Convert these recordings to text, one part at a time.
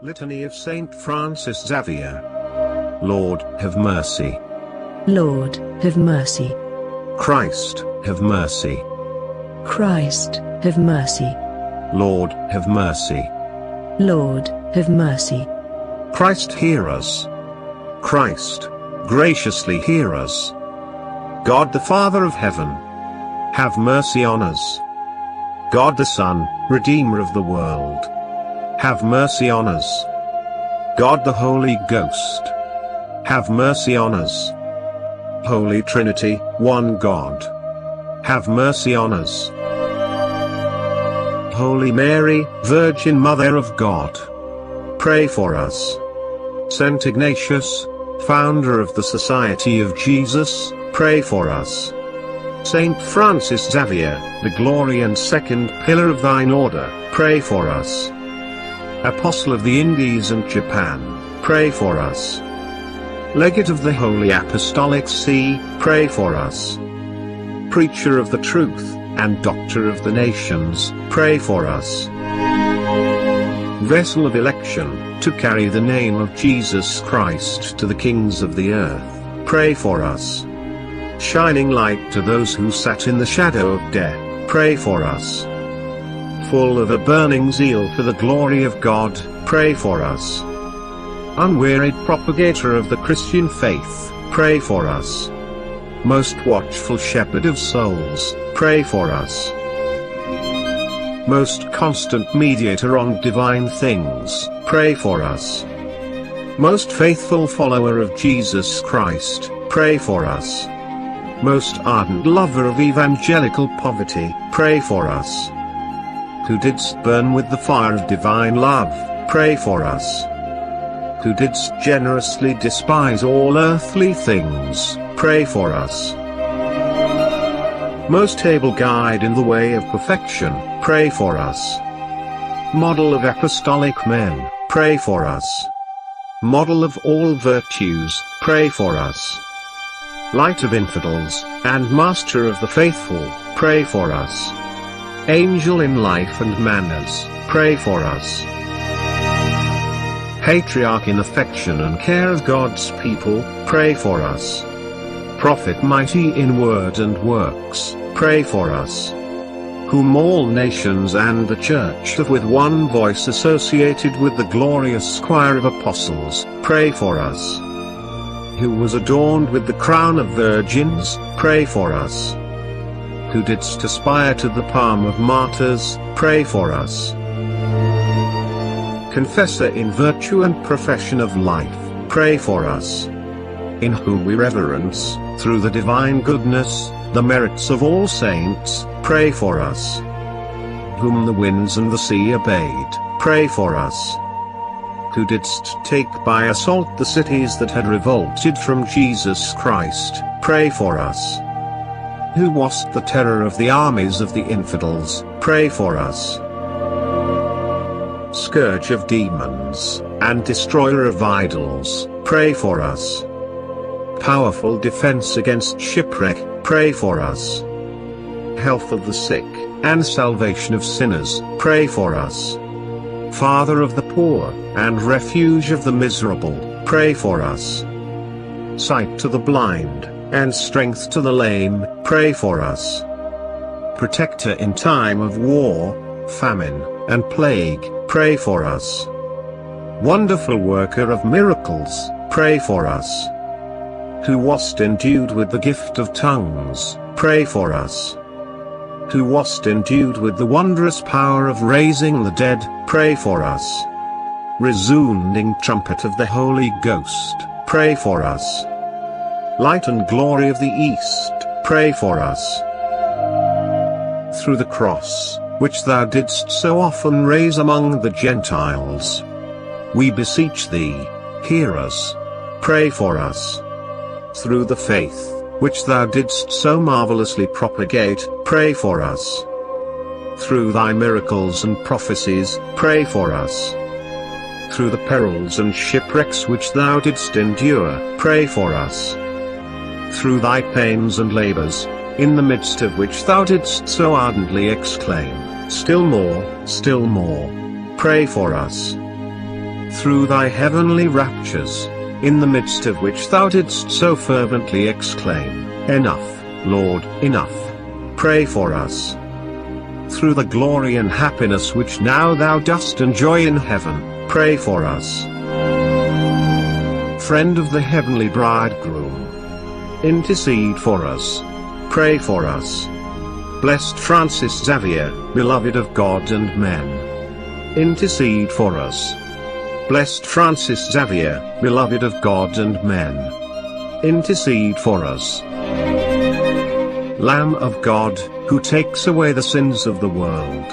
Litany of Saint Francis Xavier. Lord, have mercy. Lord, have mercy. Christ, have mercy. Christ, have mercy. Lord, have mercy. Lord, have mercy. Christ, hear us. Christ, graciously hear us. God the Father of heaven, have mercy on us. God the Son, Redeemer of the world, have mercy on us. God the Holy Ghost, have mercy on us. Holy Trinity, one God, have mercy on us. Holy Mary, Virgin Mother of God, pray for us. Saint Ignatius, founder of the Society of Jesus, pray for us. Saint Francis Xavier, the glory and second pillar of thine order, pray for us. Apostle of the Indies and Japan, pray for us. Legate of the Holy Apostolic See, pray for us. Preacher of the truth, and Doctor of the nations, pray for us. Vessel of election, to carry the name of Jesus Christ to the kings of the earth, pray for us. Shining light to those who sat in the shadow of death, pray for us. Full of a burning zeal for the glory of God, pray for us. Unwearied propagator of the Christian faith, pray for us. Most watchful shepherd of souls, pray for us. Most constant mediator on divine things, pray for us. Most faithful follower of Jesus Christ, pray for us. Most ardent lover of evangelical poverty, pray for us. Who didst burn with the fire of divine love, pray for us. Who didst generously despise all earthly things, pray for us. Most able guide in the way of perfection, pray for us. Model of apostolic men, pray for us. Model of all virtues, pray for us. Light of infidels, and master of the faithful, pray for us. Angel in life and manners, pray for us. Patriarch in affection and care of God's people, pray for us. Prophet mighty in word and works, pray for us. Whom all nations and the Church have with one voice associated with the glorious choir of apostles, pray for us. Who was adorned with the crown of virgins, pray for us. Who didst aspire to the palm of martyrs, pray for us. Confessor in virtue and profession of life, pray for us. In whom we reverence, through the divine goodness, the merits of all saints, pray for us. Whom the winds and the sea obeyed, pray for us. Who didst take by assault the cities that had revolted from Jesus Christ, pray for us. Who wast the terror of the armies of the infidels, pray for us. Scourge of demons, and destroyer of idols, pray for us. Powerful defense against shipwreck, pray for us. Health of the sick, and salvation of sinners, pray for us. Father of the poor, and refuge of the miserable, pray for us. Sight to the blind, and strength to the lame, pray for us. Protector in time of war, famine, and plague, pray for us. Wonderful worker of miracles, pray for us. Who wast endued with the gift of tongues, pray for us. Who wast endued with the wondrous power of raising the dead, pray for us. Resounding trumpet of the Holy Ghost, pray for us. Light and glory of the East, pray for us. Through the cross, which thou didst so often raise among the Gentiles, we beseech thee, hear us. Pray for us. Through the faith, which thou didst so marvelously propagate, pray for us. Through thy miracles and prophecies, pray for us. Through the perils and shipwrecks which thou didst endure, pray for us. Through thy pains and labors, in the midst of which thou didst so ardently exclaim, still more, still more, pray for us. Through thy heavenly raptures, in the midst of which thou didst so fervently exclaim, Enough, Lord, enough, pray for us. Through the glory and happiness which now thou dost enjoy in heaven, pray for us. Friend of the heavenly bridegroom, intercede for us. Pray for us. Blessed Francis Xavier, beloved of God and men, intercede for us. Blessed Francis Xavier, beloved of God and men, intercede for us. Lamb of God, who takes away the sins of the world,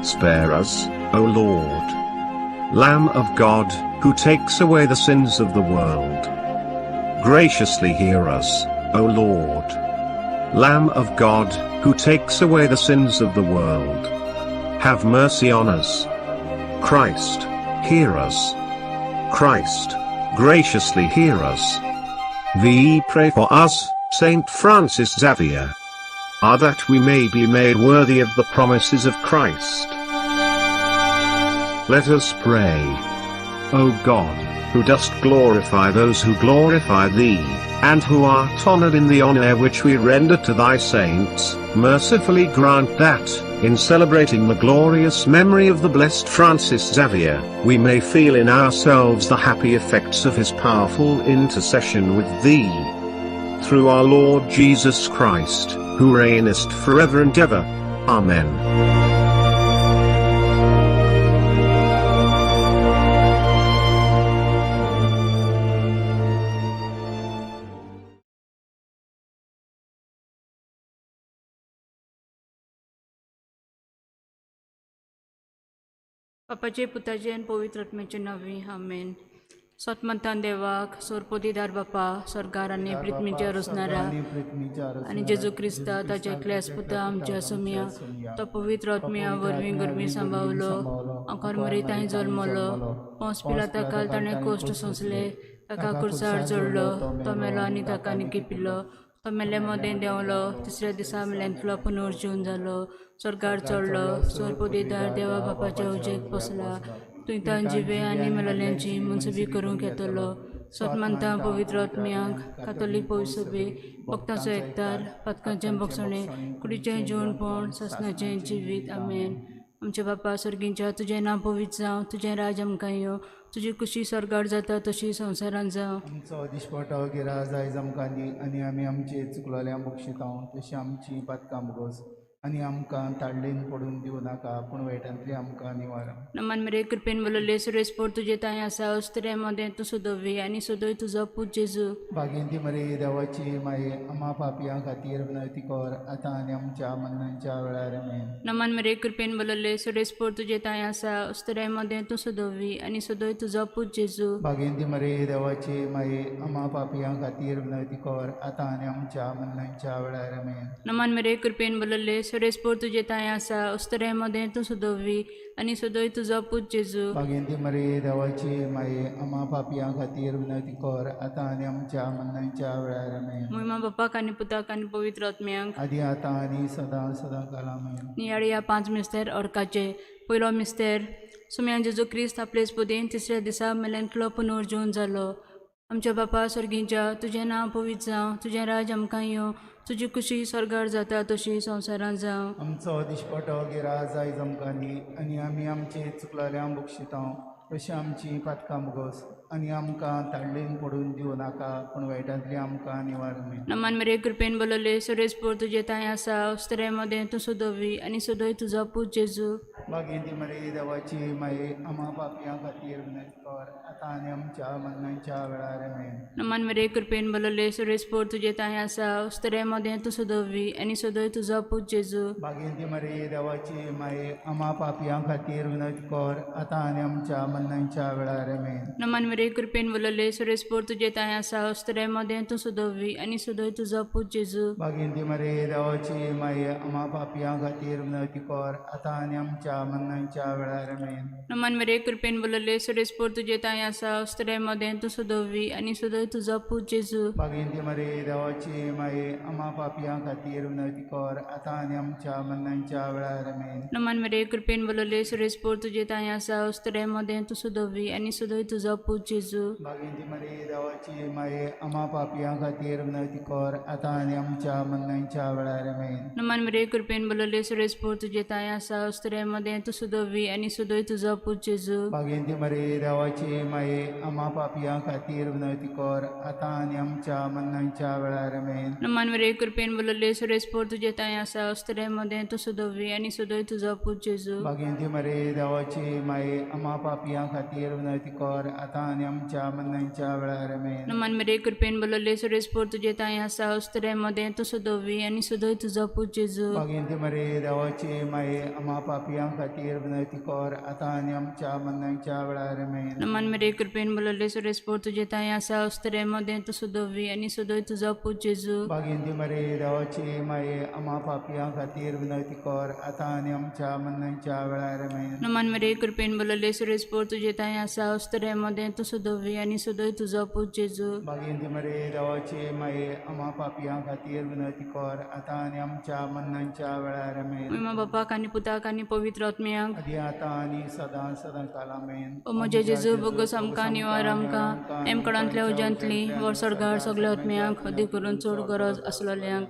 spare us, O Lord. Lamb of God, who takes away the sins of the world, graciously hear us, O Lord. Lamb of God, who takes away the sins of the world, have mercy on us. Christ, hear us. Christ, graciously hear us. V pray for us, Saint Francis Xavier, that we may be made worthy of the promises of Christ. Let us pray. O God, who dost glorify those who glorify thee, and who art honored in the honor which we render to thy saints, mercifully grant that, in celebrating the glorious memory of the blessed Francis Xavier, we may feel in ourselves the happy effects of his powerful intercession with thee. Through our Lord Jesus Christ, who reignest forever and ever. Amen. बापाचे पुताचे आनी पवित्र आत्म्याचे नांवी आमेन. सतमंतान देवाक सोरपोतीदार बापा स्वर्गार आनी पृथ्वीच्या रचणारा आनी जेजू क्रिस्ता ताच्या एकल्याच पुता आमच्या सोमया तो पवित्र आत्म्या वरवीं गरमी सांबावलो आंकार मरी तांणी जल्मलो पोंस पिलाता काल ताणें कोश्ट सोंसले ताका कुर्सार चडलो तो मेलो आनी ताका निकिपिल्लो तो मेल्ले मदें देंवलो तिसऱ्या दिसा मेल्यांतलो पुनर्जीवन जालो स्वर्गार चडलो सोरपोतीदार देवा बापाच्या उजेक बसला थंय तां जिवे आनी मेलोल्यांची मनसुबी करूंक येतलो. सतमानता पवित्र आत्म्यांक कातोलीक पविसबे भक्ताचो एकतार पातकांचें भोगसणें कुडीचें जिवणपण सासणाचें जिवीत. आमेन. आमच्या बापा सर्गींच्या तुजें नांव पवित्र जावं, तुजें राज आमकां येवं, तुजी कुशी स्वर्गार जाता तशी संवसारांत जावं. आमचो दिसपटो गिराज आयज आमकां दी आनी आमी आमचे चुकलोल्या बक्षितां तशी आमची पातकां भोगस आनी आमकां ताडलेन पडून दिवं नाका पूण वायटांतली आमकां निवारा. नमन मेरे कृपेन बोलले सुरेश पोर तुजे तांय आसा अस्तुऱ्या मदें तूं सुदोवी आनी सुदोय तुजो पूत जेजू. भागेंती मरे देवाची माये आमा पापयां खातीर विनंती कर आतां आनी आमच्या मरणाच्या वेळार. आमेन. नमन मेरे कृपेन बोलले सुरेश पोर तुजे तांय आसा अस्तुऱ्या मदें तूं सुदोवी आनी सुदोय तुजो पूत जेजू. भागेंती मरे देवाची माये आमा पापयां खातीर विनंती कर आतां आनी आमच्या मरणाच्या वेळार. आमेन. नमन मेरे कृपेन बोलले सुरेश पोर तुजे तांय आसा अस्तुऱ्या मदें तूं सुदोवी आनी सुदोय तुजो पूत जेजू. भागेंती मरे देवाची माये आमा पापयां खातीर विनंती कर आतां आनी आमच्या मरणाच्या वेळार. आमेन. मोहिमा बापाक आनी पुताक आनी पवित्र आत्म्यांक आदी आतां आनी सदां सदां काल. आमेन. नियाळी पांच मिस्तेर अर्काचे. पयलो मिस्तेर सुम्या जेजू क्रिस्त आपलेच बुदीन तिसऱ्या दिसा मेल्यांतलो पुनर्जीवन जालो. आमच्या बापा स्वर्गींच्या तुजें नांव पवित्र जावं, तुजें राज आमकां येवं, तुजी कुशी स्वर्गार जाता तशी संवसारांत जावं. आमचो दिसपटो गिराज आयज आमकां दी आनी आमी आमचे चुकलोल्या बक्षितां तशी आमची पातकां भोगस आनी आमकां ताडलेन पडून दिवं नाका पूण वायटांतली आमकां निवार. आमेन. नमन मेरे कृपेन बोलले सुरेश पोर तुजे तांय आसा अस्तुऱ्या मदें तूं सुदोवी आनी सुदोय तुजो पूत जेजू. भागेंती मरे देवाची माये आमा पापयां खातीर विनंती कर आतां आनी आमच्या मरणाच्या वेळार. आमेन. नमन मेरे कृपेन बोलले सुरेश पोर तुजे तांय आसा अस्तुऱ्या मदें तूं सुदोवी आनी सुदोय तुजो पूत जेजू. भागेंती मरे देवाची माये आमा पापयां खातीर विनंती कर आतां आनी आमच्या मरणाच्या वेळार. आमेन. नमन मेरे कृपेन बोलले सुरेश पोर तुजे तांय आसा अस्तुऱ्या मदें तूं सुदोवी आनी सुदोय तुजो पूत जेजू. भागेंती मरे देवाची माये आमा पापयां खातीर विनंती कर आतां आनी आमच्या मरणाच्या वेळार आमेन. नमन मरे कृपेन बोलले सुरेसपूर तुजे तांय आसा स्त्रे मदें तूं सदोवी आनी सदय तुजो पूत जेजू. बागेंती मरे देवाची माये आमा पापयां खातीर विनवती कर आतां आनी आमच्या मरणाच्या वेळार आमेन. नमन मरे कृपेन बोलले सुरेसपूर तुजे तांय आसा स्त्रे मदें तूं सदोवी आनी सदय तुजो पूत जेजू. बागेंती मरे देवाची माये आमा पापयां खातीर विनवती कर आतां आनी आमच्या मरणाच्या वेळार आमेन. नमन मरे कृपेन बोलले सुरेसपूर तुजे तांय आसा स्त्रे मदें तूं सदोवी आनी सदय तुजो पूत जेजू. बागेंती मरे देवाची माये आमा पापयां खातीर विनवती कर आतां आनी आमच्या मरणाच्या वेळार आमेन. नमन मरे कृपेन बोलले सुरेसपूर तुजे तांय आसा स्त्रे मदें तूं सदोवी आनी सदय तुजो पूत जेजू. बागेंती मरे देवाची माये आमा पापयां खातीर विनवती कर आतां आनी आमच्या मरणाच्या वेळार आमेन. नमन मरे कृपेन बोलले सुरेसपूर तुजे तांय आसा स्त्रे मदें तूं सदोवी आनी सदय तुजो पूत जेजू. बागेंती मरे देवाची माये आमा पापयां खातीर विनवती कर आतां आनी आमच्या मरणाच्या वेळार आमेन. नमन मरे कृपेन बोलले सुरेसपूर तुजे तांय आसा स्त्रे मदें तूं सदोवी आनी सदय तुजो पूत जेजू. बागेंती मरे देवाची माये आमा पापयां खातीर विनवती कर आतां आनी आमच्या मरणाच्या वेळार आमेन. नमन मरे कृपेन बोलले सुरेसपूर तुजे तांय आसा स्त्रे मदें तूं सदोवी आनी सदय तुजो पूत जेजू. बागेंती मरे देवाची माये आमा पापयां खातीर विनवती कर आतां आनी आमच्या मरणाच्या वेळार आमेन. महिमा बापाक आनी पुताक आनी पवित्र आत्म्याक आदी आतां आनी सदां सदां काल आमेन. ओ म्हजे जेजू बोगस आमकां निवार आमकां एमकडांतल्या उज्यांतली वर स्वर्गार सगल्या आत्म्यांक अदीक करून चड गरज आसलेल्यांक.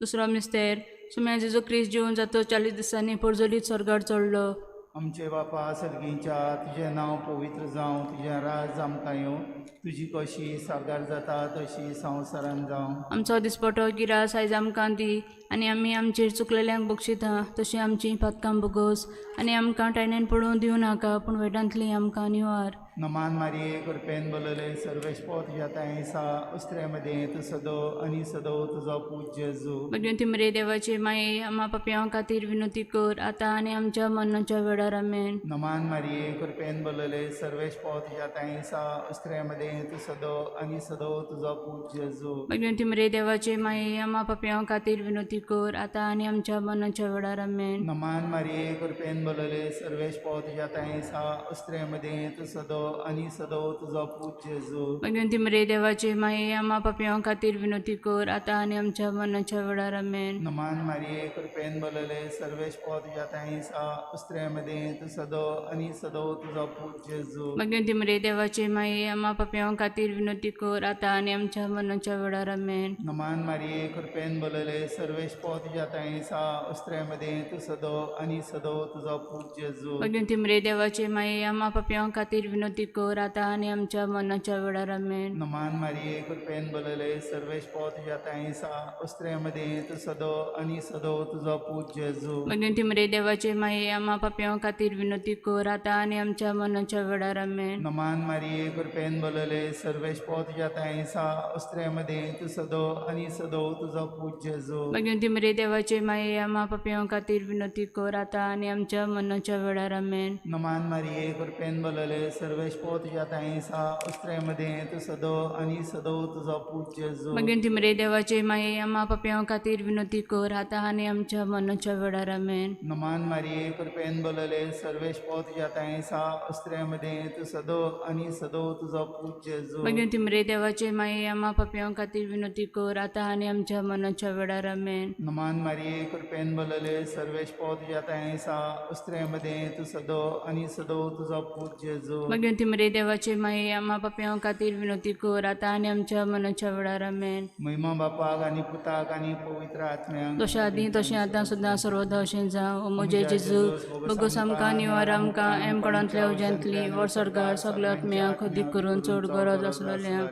दुसरो मिस्तेर सुम्या जेजू क्रिस्त जिवन जातो 40 दिसांनी पोरजोलीत स्वर्गार चडलो. आमचे बापा सर्गीच्या तुजें नांव पवित्र जावं, तुजें राज आमकां येवं, तुजी कशी सागर जाता तशी संवसारान जावं. आमचो दिसपटो गिरास आयज आमकां दी आनी आमी आमचेर चुकलेल्यांक बक्षिता तशी आमची पातकां बोगोस आनी आमकां टायण्यान पडून दिवं नाका पूण वायटांतली आमकां निवार. नमान मारिये कृपेन बोलले सर्वेस्पोर तुज्या तांय आसा उस्त्रे मदें तूं सदो आनी सदो तुजो पूत जेजू. भगवंती मरे देवाचे माये आमा पापयां खातीर विनवती कर आतां आनी आमच्या मरणाच्या वेळार आमेन. नमान मारिये कृपेन बोलले सर्वेस्पोर तुज्या तांय आसा उस्त्रे मदें तूं सदो आनी सदो तुजो पूत जेजू. भगवंती मरे देवाचे माये आमा पापयां खातीर विनवती कर आतां आनी आमच्या मरणाच्या वेळार आमेन. नमान मारिये कृपेन बोलले सर्वेस्पोर तुज्या तांय आसा उस्त्रे मदें तूं सदो आनी सदो तुजो पूत जेजू. भगवंती मरे देवाचे माये आमा पापयां खातीर विनवती कर आतां आनी आमच्या मरणाच्या वेळार आमेन. नमान मारिये कृपेन बोलले सर्वेस्पोर तुज्या तांय आसा उस्त्रे मदें तूं सदो आनी सदो तुजो पूत जेजू. भगवंती मरे देवाचे माये आमा पापयां खातीर विनवती कर आतां आनी आमच्या मरणाच्या वेळार आमेन. नमान मारिये कृपेन बोलले सर्वेस्पोर तुज्या तांय आसा उस्त्रे मदें तूं सदो आनी सदो तुजो पूत जेजू. भगवंती मरे देवाचे माये आमा पापयां खातीर विनवती कर आतां आनी आमच्या मरणाच्या वेळार आमेन. नमान मारिये कृपेन बोलले सर्वेस्पोर तुज्या तांय आसा उस्त्रे मदें तूं सदो आनी सदो तुजो पूत जेजू. भगवंती मरे देवाचे माये आमा पापयां खातीर विनवती कर आतां आनी आमच्या मरणाच्या वेळार आमेन. नमान मारिये कृपेन बोलले सर्वेस्पोर तुज्या तांय आसा उस्त्रे मदें तूं सदो आनी सदो तुजो पूत जेजू. भगवंती मरे देवाचे माये आमा पापयां खातीर विनवती कर आतां आनी आमच्या मरणाच्या वेळार आमेन. नमान मारिये कृपेन बोलले सर्वेस्पोर तुज्या तांय आसा उस्त्रे मदें तूं सदो आनी सदो तुजो पूत जेजू. भगवंती मरे देवाचे माये आमा पापयां खातीर विनवती कर आतां आनी आमच्या मरणाच्या वेळार आमेन. नमान मारिये कृपेन बोलले सर्वेस्पोर तुज्या तांय आसा उस्त्रे मदें तूं सदो आनी सदो तुजो पूत जेजू. भगवंती मरे देवाचे माये आमा पापयां खातीर विनवती कर आतां आनी आमच्या मरणाच्या वेळार आमेन. नमान मारिये कृपेन बोलले सर्वेस्पोर तुज्या तांय आसा उस्त्रे मदें तूं सदो आनी सदो तुजो पूत जेजू. भगवंती मरे देवाचे माये आमा पापयां खातीर विनवती कर आतां आनी आमच्या मरणाच्या वेळार आमेन. महिमा बापाक आनी पुताक आनी पवित्र आत्म्याक तशें आदीं तशें आतां सुद्दां सर्वदा अशें जावं. ओ म्हजे जेजू बोगस आमकां निवार आमकां एमकडांतल्या उज्यांतली वर स्वर्गार सगल्या आत्म्यांक अदीक करून चड गरज आसलेल्यांक.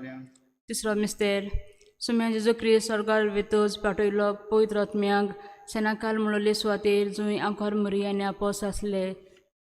तिसरो मिस्तेर सुम्या जेजू क्रिस्त स्वर्गार वेतोच पाठयलो पवित्र आत्म्यांक सेनाकाल म्हणले सुवातेर जंय आंकोर मरी आनी आपोस आसले.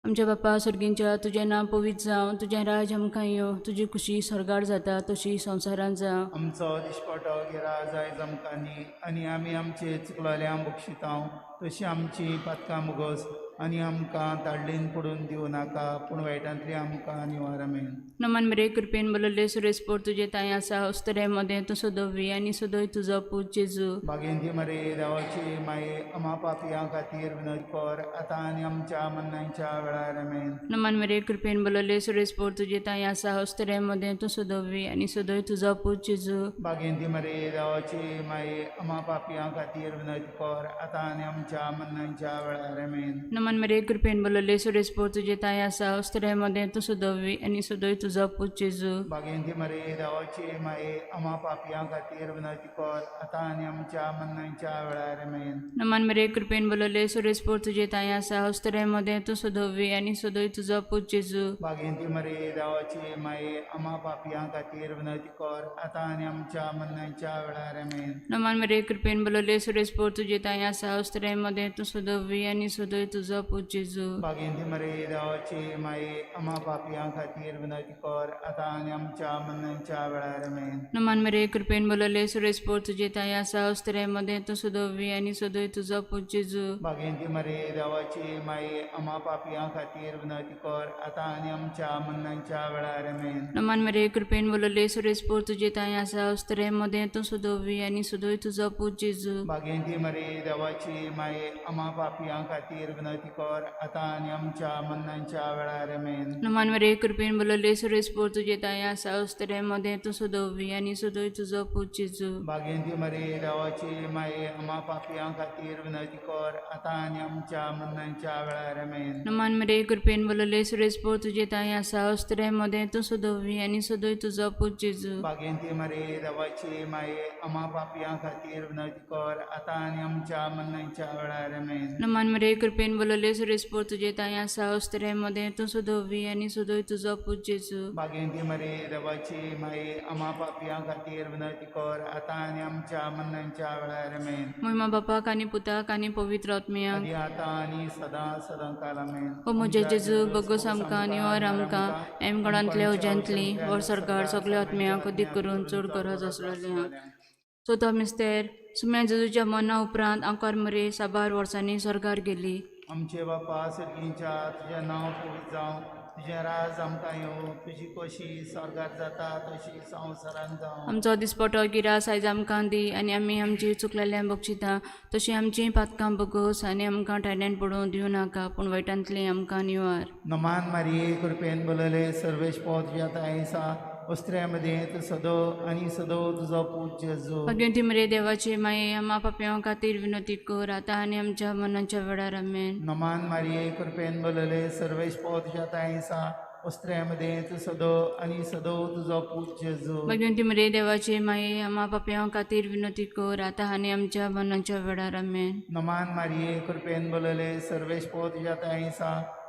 आमच्या बापा सर्गींच्या तुजें नांव पवित्र जावं, तुजें राज आमकां येवं, तुजी खुशी स्वर्गार जाता तशी संवसारांत जावं. आमचो दिसपटो गिराज आयज आमकां दी आनी आमी आमचे चुकलेल्यांक बक्षितांव तशी आमची पातकां मुगोस आनी आमकां ताडलेन पडून दिवं नाका पूण वायटांतली आमकां निवार. आमेन. नमन मरे कृपेन बोलले सुरेश पोर तुजे तांय आसा अस्तरे मदें तूं सदोवी आनी सदोय तुजो पूत जेजू. बागेंती मरे देवाची माये आमा पापयां खातीर विनोद कर आतां आनी आमच्या मरणाच्या वेळार. आमेन. नमन मरे कृपेन बोलले सुरेश पोर तुजे तांय आसा अस्तरे मदें तूं सदोवी आनी सदोय तुजो पूत जेजू. बागेंती मरे देवाची माये आमा पापयां खातीर विनोद कर आतां आनी आमच्या मरणाच्या वेळार. आमेन. नमन मरे कृपेन बोलले सुरेश पोर तुजे तांय आसा अस्तरे मदें तूं सदोवी आनी सदोय तुजो पूत जेजू. बागेंती मरे देवाची माये आमा पापयां खातीर विनंती कर आतां आनी आमच्या मरणाच्या वेळार. आमेन. नमन मरे कृपेन बोलले सुरेश पोर तुजे तांय आसा अस्तरे मदें तूं सदोवी आनी सदोय तुजो पूत जेजू. बागेंती मरे देवाची माये आमा पापयां खातीर विनंती कर आतां आनी आमच्या मरणाच्या वेळार. आमेन. नमन मरे कृपेन बोलले सुरेश पोर तुजे तांय आसा अस्तरे मदें तूं सदोवी आनी सदोय तुजो पूत जेजू. बागेंती मरे देवाची माये आमा पापयां खातीर विनंती कर आतां आनी आमच्या मरणाच्या वेळार. आमेन. नमन मरे कृपेन बोलले सुरेश पोर तुजे तांय आसा अस्तरे मदें तूं सदोवी आनी सदोय तुजो पूत जेजू. बागेंती मरे देवाची माये आमा पापयां खातीर विनंती कर आतां आनी आमच्या मरणाच्या वेळार. आमेन. नमन मरे कृपेन बोलले सुरेश पोर तुजे तांय आसा अस्तरे मदें तूं सदोवी आनी सदोय तुजो पूत जेजू. बागेंती मरे देवाची माये आमा पापयां खातीर विनंती कर आतां आनी आमच्या मरणाच्या वेळार. आमेन. नमन मरे कृपेन बोलले सुरेश पोर तुजे तांय आसा अस्तरे मदें तूं सदोवी आनी सदोय तुजो पूत जेजू. बागेंती मरे देवाची माये आमा पापयां खातीर विनंती कर आतां आनी आमच्या मरणाच्या वेळार. आमेन. नमन मरे कृपेन बोलले सुरेश पोर तुजे तांय आसा अस्तरे मदें तूं सदोवी आनी सदोय तुजो पूत जेजू. बागेंती मरे देवाची माये आमा पापयां खातीर विनंती कर आतां आनी आमच्या मरणाच्या वेळार. आमेन. नमन मरे कृपेन बोलले सुरेश पोर तुजे तांय आसा अस्तरे मदें तूं सदोवी आनी सदोय तुजो पूत जेजू. बागेंती मरे देवाची माये आमा पापयां खातीर विनंती कर आतां आनी आमच्या मरणाच्या वेळार. आमेन. मोहिमा बापाक आनी पुताक आनी पवित्र आत्म्याक आनी आतां आनी सदां सदां काल. आमेन. ओ म्हज्या जेजू बगोस आमकां निवार आमकां एमगडांतल्या उज्यांतली वर सरकार सगल्या आत्म्यांक अदीक करून चड गरज आसलेल्या. चवथो मिस्तेर सुम्या जेजूच्या मरणा उपरांत आंकार मरे साबार वर्सांनी स्वर्गार गेली. आमचे बापा सर्गींच्या तुजें नांव पवित्र जावं, तुजें राज आमकां येवं, तुजी कशी स्वर्गार जाता तशी संवसारान जावं. आमचो दिसपटो गिरास आयज आमकां दी आनी आमी आमची चुकलेल्या बक्षिता तशी आमची पातकां बगोस आनी आमकां टायल्यान पडूं दिवं नाका पूण वायटांतली आमकां निवार. नमान मारिये कृपेन बोलले सर्वेश पोत तुज्या आसा वस्त्र्यामध्ये तूं सदो आनी सदो तुजो पूत जेजू. भगवंती मरे देवाची माये आमा पापयां खातीर विनोती कर आतां आनी आमच्या मरणाच्या वेळार. आमेन. नमान मारिये कृपेन बोलले सर्वेश पोत तुज्या आसा वस्त्र्यामध्ये तूं सदो आनी सदो तुजो पूत जेजू. भगवंती मरे देवाची माये आमा पापयां खातीर विनोती कर आतां आनी आमच्या मरणाच्या वेळार. आमेन. नमान मारिये कृपेन बोलले सर्वेश पोत तुज्या आसा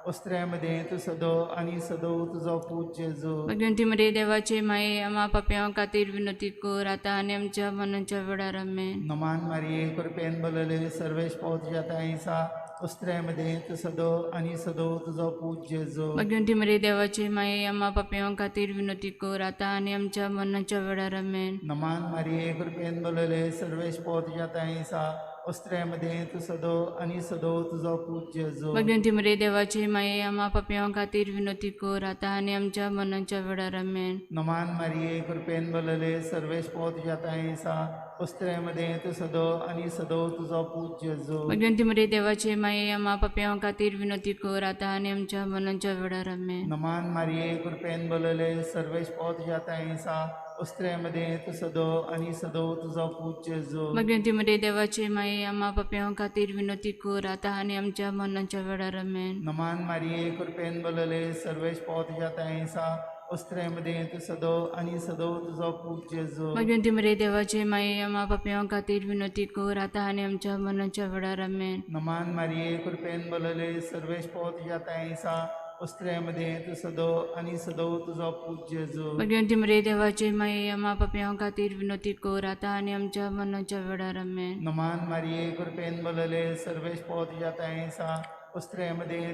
वस्त्र्यामध्ये तूं सदो आनी सदो तुजो पूत जेजू. भगवंती मरे देवाची माये आमा पापयां खातीर विनोती कर आतां आनी आमच्या मरणाच्या वेळार. आमेन. नमान मारिये कृपेन बोलले सर्वेश पोत तुज्या आसा वस्त्र्यामध्ये तूं सदो आनी सदो तुजो पूत जेजू. भगवंती मरे देवाची माये आमा पापयां खातीर विनोती कर आतां आनी आमच्या मरणाच्या वेळार. आमेन. नमान मारिये कृपेन बोलले सर्वेश पोत तुज्या आसा वस्त्र्यामध्ये तूं सदो आनी सदो तुजो पूत जेजू. भगवंती मरे देवाची माये आमा पापयां खातीर विनोती कर आतां आनी आमच्या मरणाच्या वेळार. आमेन. नमान मारिये कृपेन बोलले सर्वेश पोत तुज्या आसा वस्त्र्यामध्ये तूं सदो आनी सदो तुजो पूत जेजू. भगवंती मरे देवाची माये आमा पापयां खातीर विनोती कर आतां आनी आमच्या मरणाच्या वेळार. आमेन. नमान मारिये कृपेन बोलले सर्वेश पोत तुज्या आसा वस्त्र्यामध्ये तूं सदो आनी सदो तुजो पूत जेजू. भगवंती मरे देवाची माये आमा पापयां खातीर विनोती कर आतां आनी आमच्या मरणाच्या वेळार. आमेन. नमान मारिये कृपेन बोलले सर्वेश पोत तुज्या आसा वस्त्र्यामध्ये तूं सदो आनी सदो तुजो पूत जेजू. भगवंती मरे देवाची माये आमा पापयां खातीर विनोती कर आतां आनी आमच्या मरणाच्या वेळार. आमेन. नमान मारिये कृपेन बोलले सर्वेश पोत तुज्या आसा वस्त्र्यामध्ये तूं सदो आनी सदो तुजो पूत जेजू. भगवंती मरे देवाची माये आमा पापयां खातीर विनोती कर आतां आनी आमच्या मरणाच्या वेळार. आमेन. नमान मारिये कृपेन बोलले सर्वेश पोत तुज्या आसा वस्त्रे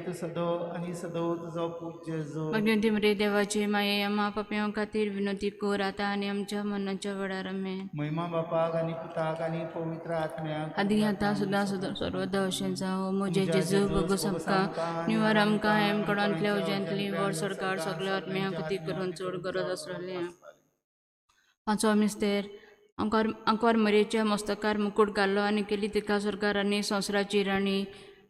तूं सदो आनी सदो तुजो पूत जेजू। भगवंती मरे देवाची माये आम्हा पापयां खातीर विनंती कर आतां आनी आमच्या मरणाच्या वेळार आमेन। महिमा बापाक आनी पुताक आनी पवित्र आत्म्याक आदी आतां सुद्दां सुद्दां सर्वदा अशें जावं। म्हजे जेजू भोगोस आमकां निवार आमकां हेमकडांतल्या उज्यांतली व्हड सरकार सगळ्या आत्म्या कृती करून चड गरज आसलेली। पांचवो मिस्तेर आंकवार मरेच्या मस्तकार मुकूट घालो आनी केली तिका सरकार आनी संवसाराची राणी।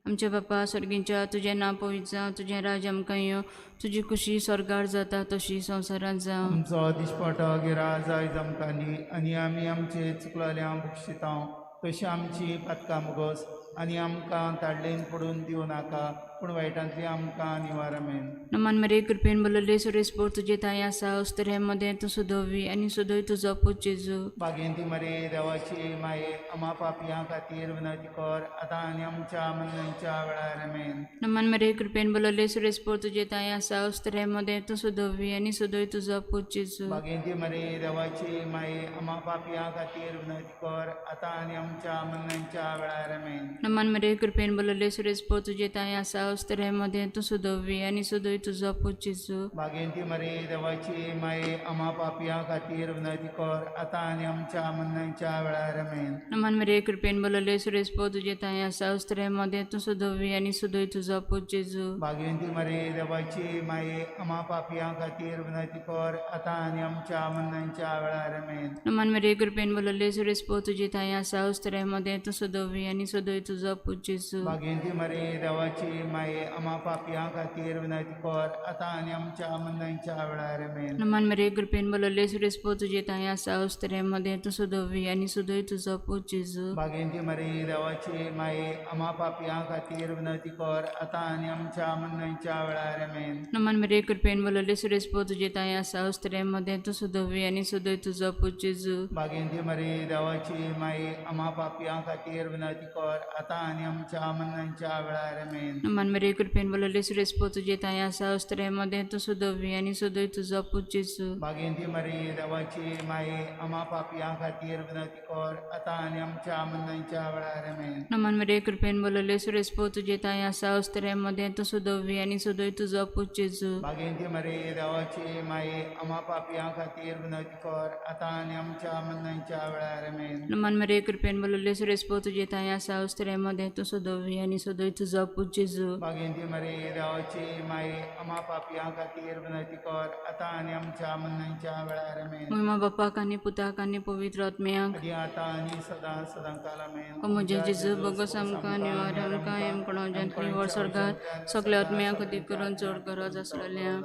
आमच्या बापा स्वर्गींच्या तुजें नांव पवित्र जावं, तुजें राज्य आमकां येवं, तुजी खुशी स्वर्गार जाता तशी संवसारांत जावं। आमचो दिसपटो गिरा जायज आमकां दी आनी आमी आमचे चुकलेल्या बक्षितां तशी आमची पातकां मुगोस आनी आमकां ताडलेन पडून दिवं नाका पूण वायटांतली आमकां निवार आमेन। नमन मरे कृपेन बोलले सुरेश पोर तुजे ताई आसा उस्त्रे मदें तूं सुदोवी आनी सुदोय तुजो पूत जेजू। बागेंती मरे देवाची माये आमा पापयां खातीर विनंती कर आतां आनी आमच्या मरणाच्या वेळार आमेन। नमन मरे कृपेन बोलले सुरेश पोर तुजे ताई आसा उस्त्रे मदें तूं सुदोवी आनी सुदोय तुजो पूत जेजू। बागेंती मरे देवाची माये आमा पापयां खातीर विनंती कर आतां आनी आमच्या मरणाच्या वेळार आमेन। नमन मरे कृपेन बोलले सुरेश पोर तुजे ताई आसा उस्त्रे मदें तूं सुदोवी आनी सुदोय तुजो पूत जेजू। बागेंती मरे देवाची माये आमा पापयां खातीर विनंती कर आतां आनी आमच्या मरणाच्या वेळार आमेन। नमन मरे कृपेन बोलले सुरेश पोर तुजे ताई आसा उस्त्रे मदें तूं सुदोवी आनी सुदोय तुजो पूत जेजू। बागेंती मरे देवाची माये आमा पापयां खातीर विनंती कर आतां आनी आमच्या मरणाच्या वेळार आमेन। नमन मरे कृपेन बोलले सुरेश पोर तुजे ताई आसा उस्त्रे मदें तूं सुदोवी आनी सुदोय तुजो पूत जेजू। बागेंती मरे देवाची माये आमा पापयां खातीर विनंती कर आतां आनी आमच्या मरणाच्या वेळार आमेन। नमन मरे कृपेन बोलले सुरेश पोर तुजे ताई आसा उस्त्रे मदें तूं सुदोवी आनी सुदोय तुजो पूत जेजू। बागेंती मरे देवाची माये आमा पापयां खातीर विनंती कर आतां आनी आमच्या मरणाच्या वेळार आमेन। नमन मरे कृपेन बोलले सुरेश पोर तुजे ताई आसा उस्त्रे मदें तूं सुदोवी आनी सुदोय तुजो पूत जेजू। बागेंती मरे देवाची माये आमा पापयां खातीर विनंती कर आतां आनी आमच्या मरणाच्या वेळार आमेन। नमन मरे कृपेन बोलले सुरेश पोर तुजे ताई आसा उस्त्रे मदें तूं सुदोवी आनी सुदोय तुजो पूत जेजू। बागेंती मरे देवाची माये आमा पापयां खातीर विनंती कर आतां आनी आमच्या मरणाच्या वेळार आमेन। नमन मरे कृपेन बोलले सुरेश पोर तुजे ताई आसा उस्त्रे मदें तूं सुदोवी आनी सुदोय तुजो पूत जेजू। बागेंती मरे देवाची माये आमा पापयां खातीर विनंती कर आतां आनी आमच्या मरणाच्या वेळार आमेन। नमन मरे कृपेन बोलले सुरेश पोर तुजे ताई आसा उस्त्रे मदें तूं सुदोवी आनी सुदोय तुजो पूत जेजू। बागेंती मरे देवाची माये आमा पापयां खातीर विनंती कर आतां आनी आमच्या मरणाच्या वेळार आमेन। महिमा बापाक आनी पुताक आनी पवित्र आत्म्याक आदी आतां आनी सदां सदां काल आमेन। ओ म्हजे जेजू भोगोस आमकां निवार आमकां हेमकणांतली व्हड स्वर्गार सगळ्या आत्म्यांक कृती करून चड गरज आसलेल्या।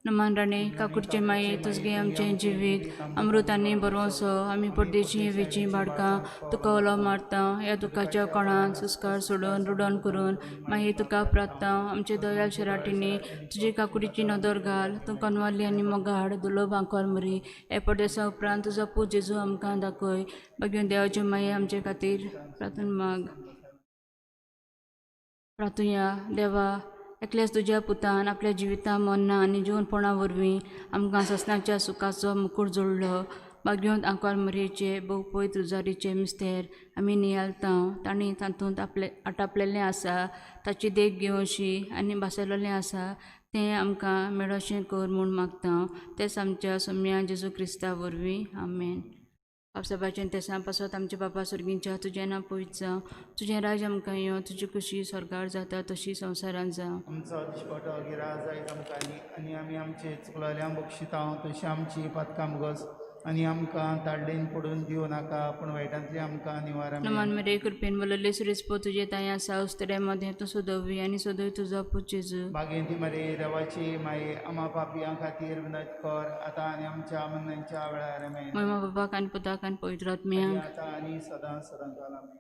नमन राणे काकुटचे माये तुजगे आमचें जिवीत अमृत आनी बरोसो आमी परदेशी वेची भाडकां तुका उलो मारता ह्या दुखाच्या कोणान संस्कार सोडून रुडोन करून मागीर तुका प्रार्थना आमचे दयाल शराटींनी तुजी काकुटीची नदर घाल तूं कनवाली आनी मोगाड दुलोब आंकोर मरी हे परदेसा उपरांत तुजो पूत जेजू आमकां दाखय मागीर देवाचे माये आमचे खातीर प्रार्थना माग प्रार्थुया। देवा एकल्याच तुज्या पुतान आपल्या जिविता मरणां आनी जिवनपणा वरवीं आमकां ससनाच्या सुखाचो मुकूट जोडलो बागयोंत आंकवार मरयेचे भोवपय तुजारीचे मिस्तेर आमी नियाळता तांणी तातूंत आपले आटापलेलें आसा ताची देख घेवशी आनी भासयलेलें आसा तें आमकां मेळोशें कर म्हूण मागता तेंच आमच्या सोम्या जेजू क्रिस्ता वरवीं आमेन। बापसाबाचें तेसां पासत आमच्या बापा स्वर्गींच्या तुजें नांव पवित्र जावं, तुजें राज्य आमकां येवं, तुजी खुशी स्वर्गार जाता तशी संवसारांत जावं। आमचो दिसपटो गिरा जायत आमकां आनी आमी आमचे चुकलेल्या बक्षितां तशी आमची पातकां मुगोस आनी आमकां ताडलेन पडून दिवं नाका पूण वायटांतली आमकां निवार आमेन। नमन मरे कृपेन बोलले सुरेश पो तुजे ताई आसा उस्त्रे मदें तूं सुदोवी आनी सुदोय तुजो पूत जेजू। बागेंती मरे देवाची माये आमा पापयां खातीर विनंती कर आतां आनी आमच्या मरणाच्या वेळार आमेन। महिमा बापाक आनी पुताक आनी पवित्र आत्म्याक आतां आनी सदां सदां काल आमेन।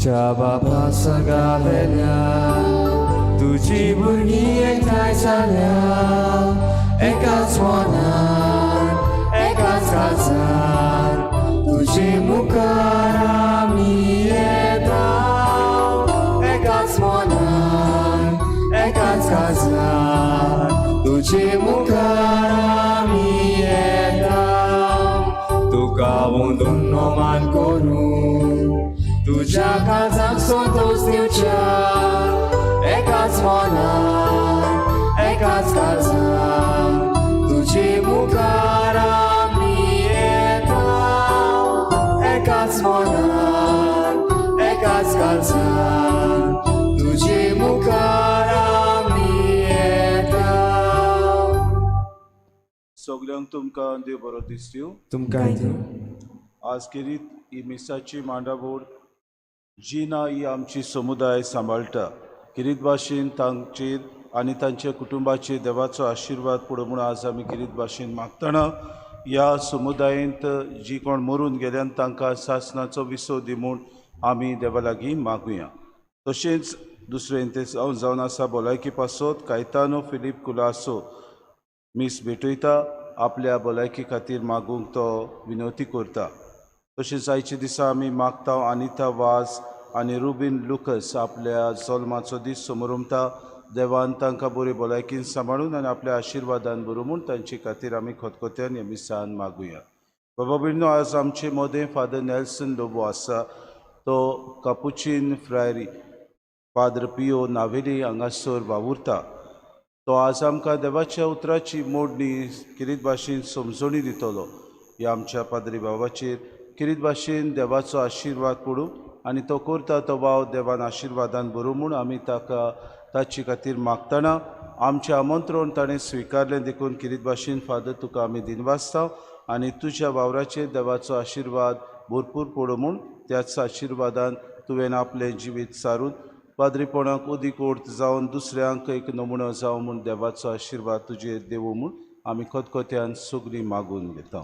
आमच्या बापा सगावेल्या तुजी भुरगीं एकठांय जाल्या एकाच मनान एकाच काळजान तुजे मुखार आमी येता एकाच मनान एकाच काळजान तुजे मुखार आमी येता तुका वंदून मान करून तुज्या काळजाक संतोश दिवच्या एकाच मनान एकाच काळजान तुजे मुखार आमी येता एकाच मनान एकाच काळजान तुजे मुखार आमी येता. सगल्यांक तुमकां देव बरो दीस दिवं. तुमकां दिवं. आज खेरीत ही मिसाची मांडावळ जिना ही आमची समुदाय सांबाळटा. खेरीत भाशेन तांचेर आनी तांच्या कुटुंबाचेर देवाचो आशिर्वाद पडूं म्हूण आज आमी खेरीत भाशेन मागतना ह्या समुदायेंत जी कोण मरून गेल्यान तांकां सासणाचो विसव दी म्हूण आमी देवा लागीं मागुया. तशेंच दुसरें ते जावन आसा भलायकी पासत कायतानो फिलीप कुलासो मीस भेटयता, आपल्या भलायकी खातीर मागूंक तो विनवती करता. तशेंच आयच्या दिसा आमी मागता अनिता वाज आनी रुबीन लुकस आपल्या जल्माचो दीस समरमता. देवान तांकां बरी भलायकीन सांबाळून आनी आपल्या आशिर्वादान बरो म्हूण तांचे खातीर आमी खतखत्यान ह्या मिसान मागुया. बाबा भयणीनो, आज आमचे मदें फादर नेल्सन लोबो आसा, तो कापुचीन फ्रायरी पाद्र पियो नावेली हांगासर वावुरता. तो आज आमकां देवाच्या उतराची मोडणी खेरीत भाशेन समजणी दितलो. ह्या आमच्या पाद्री बाबाचेर खेरीत भाशेन देवाचो आशिर्वाद पडूं आनी तो करता तो वाव देवान आशिर्वादान बरो म्हूण आमी ताका ताचे खातीर मागतना आमचें आमंत्रण ताणें स्विकारलें देखून खेरीत भाशेन फादर तुका आमी दिनवासता आनी तुज्या वावराचेर देवाचो आशिर्वाद भरपूर पडूं म्हूण त्याच आशिर्वादान तुवें आपलें जिवीत सारून पाद्रीपणाक अदीक ओर्थ जावन दुसऱ्यांक एक नमुनो जावं म्हूण देवाचो आशिर्वाद तुजेर देवूं म्हूण आमी खतखत्यान सगळीं मागून घेता.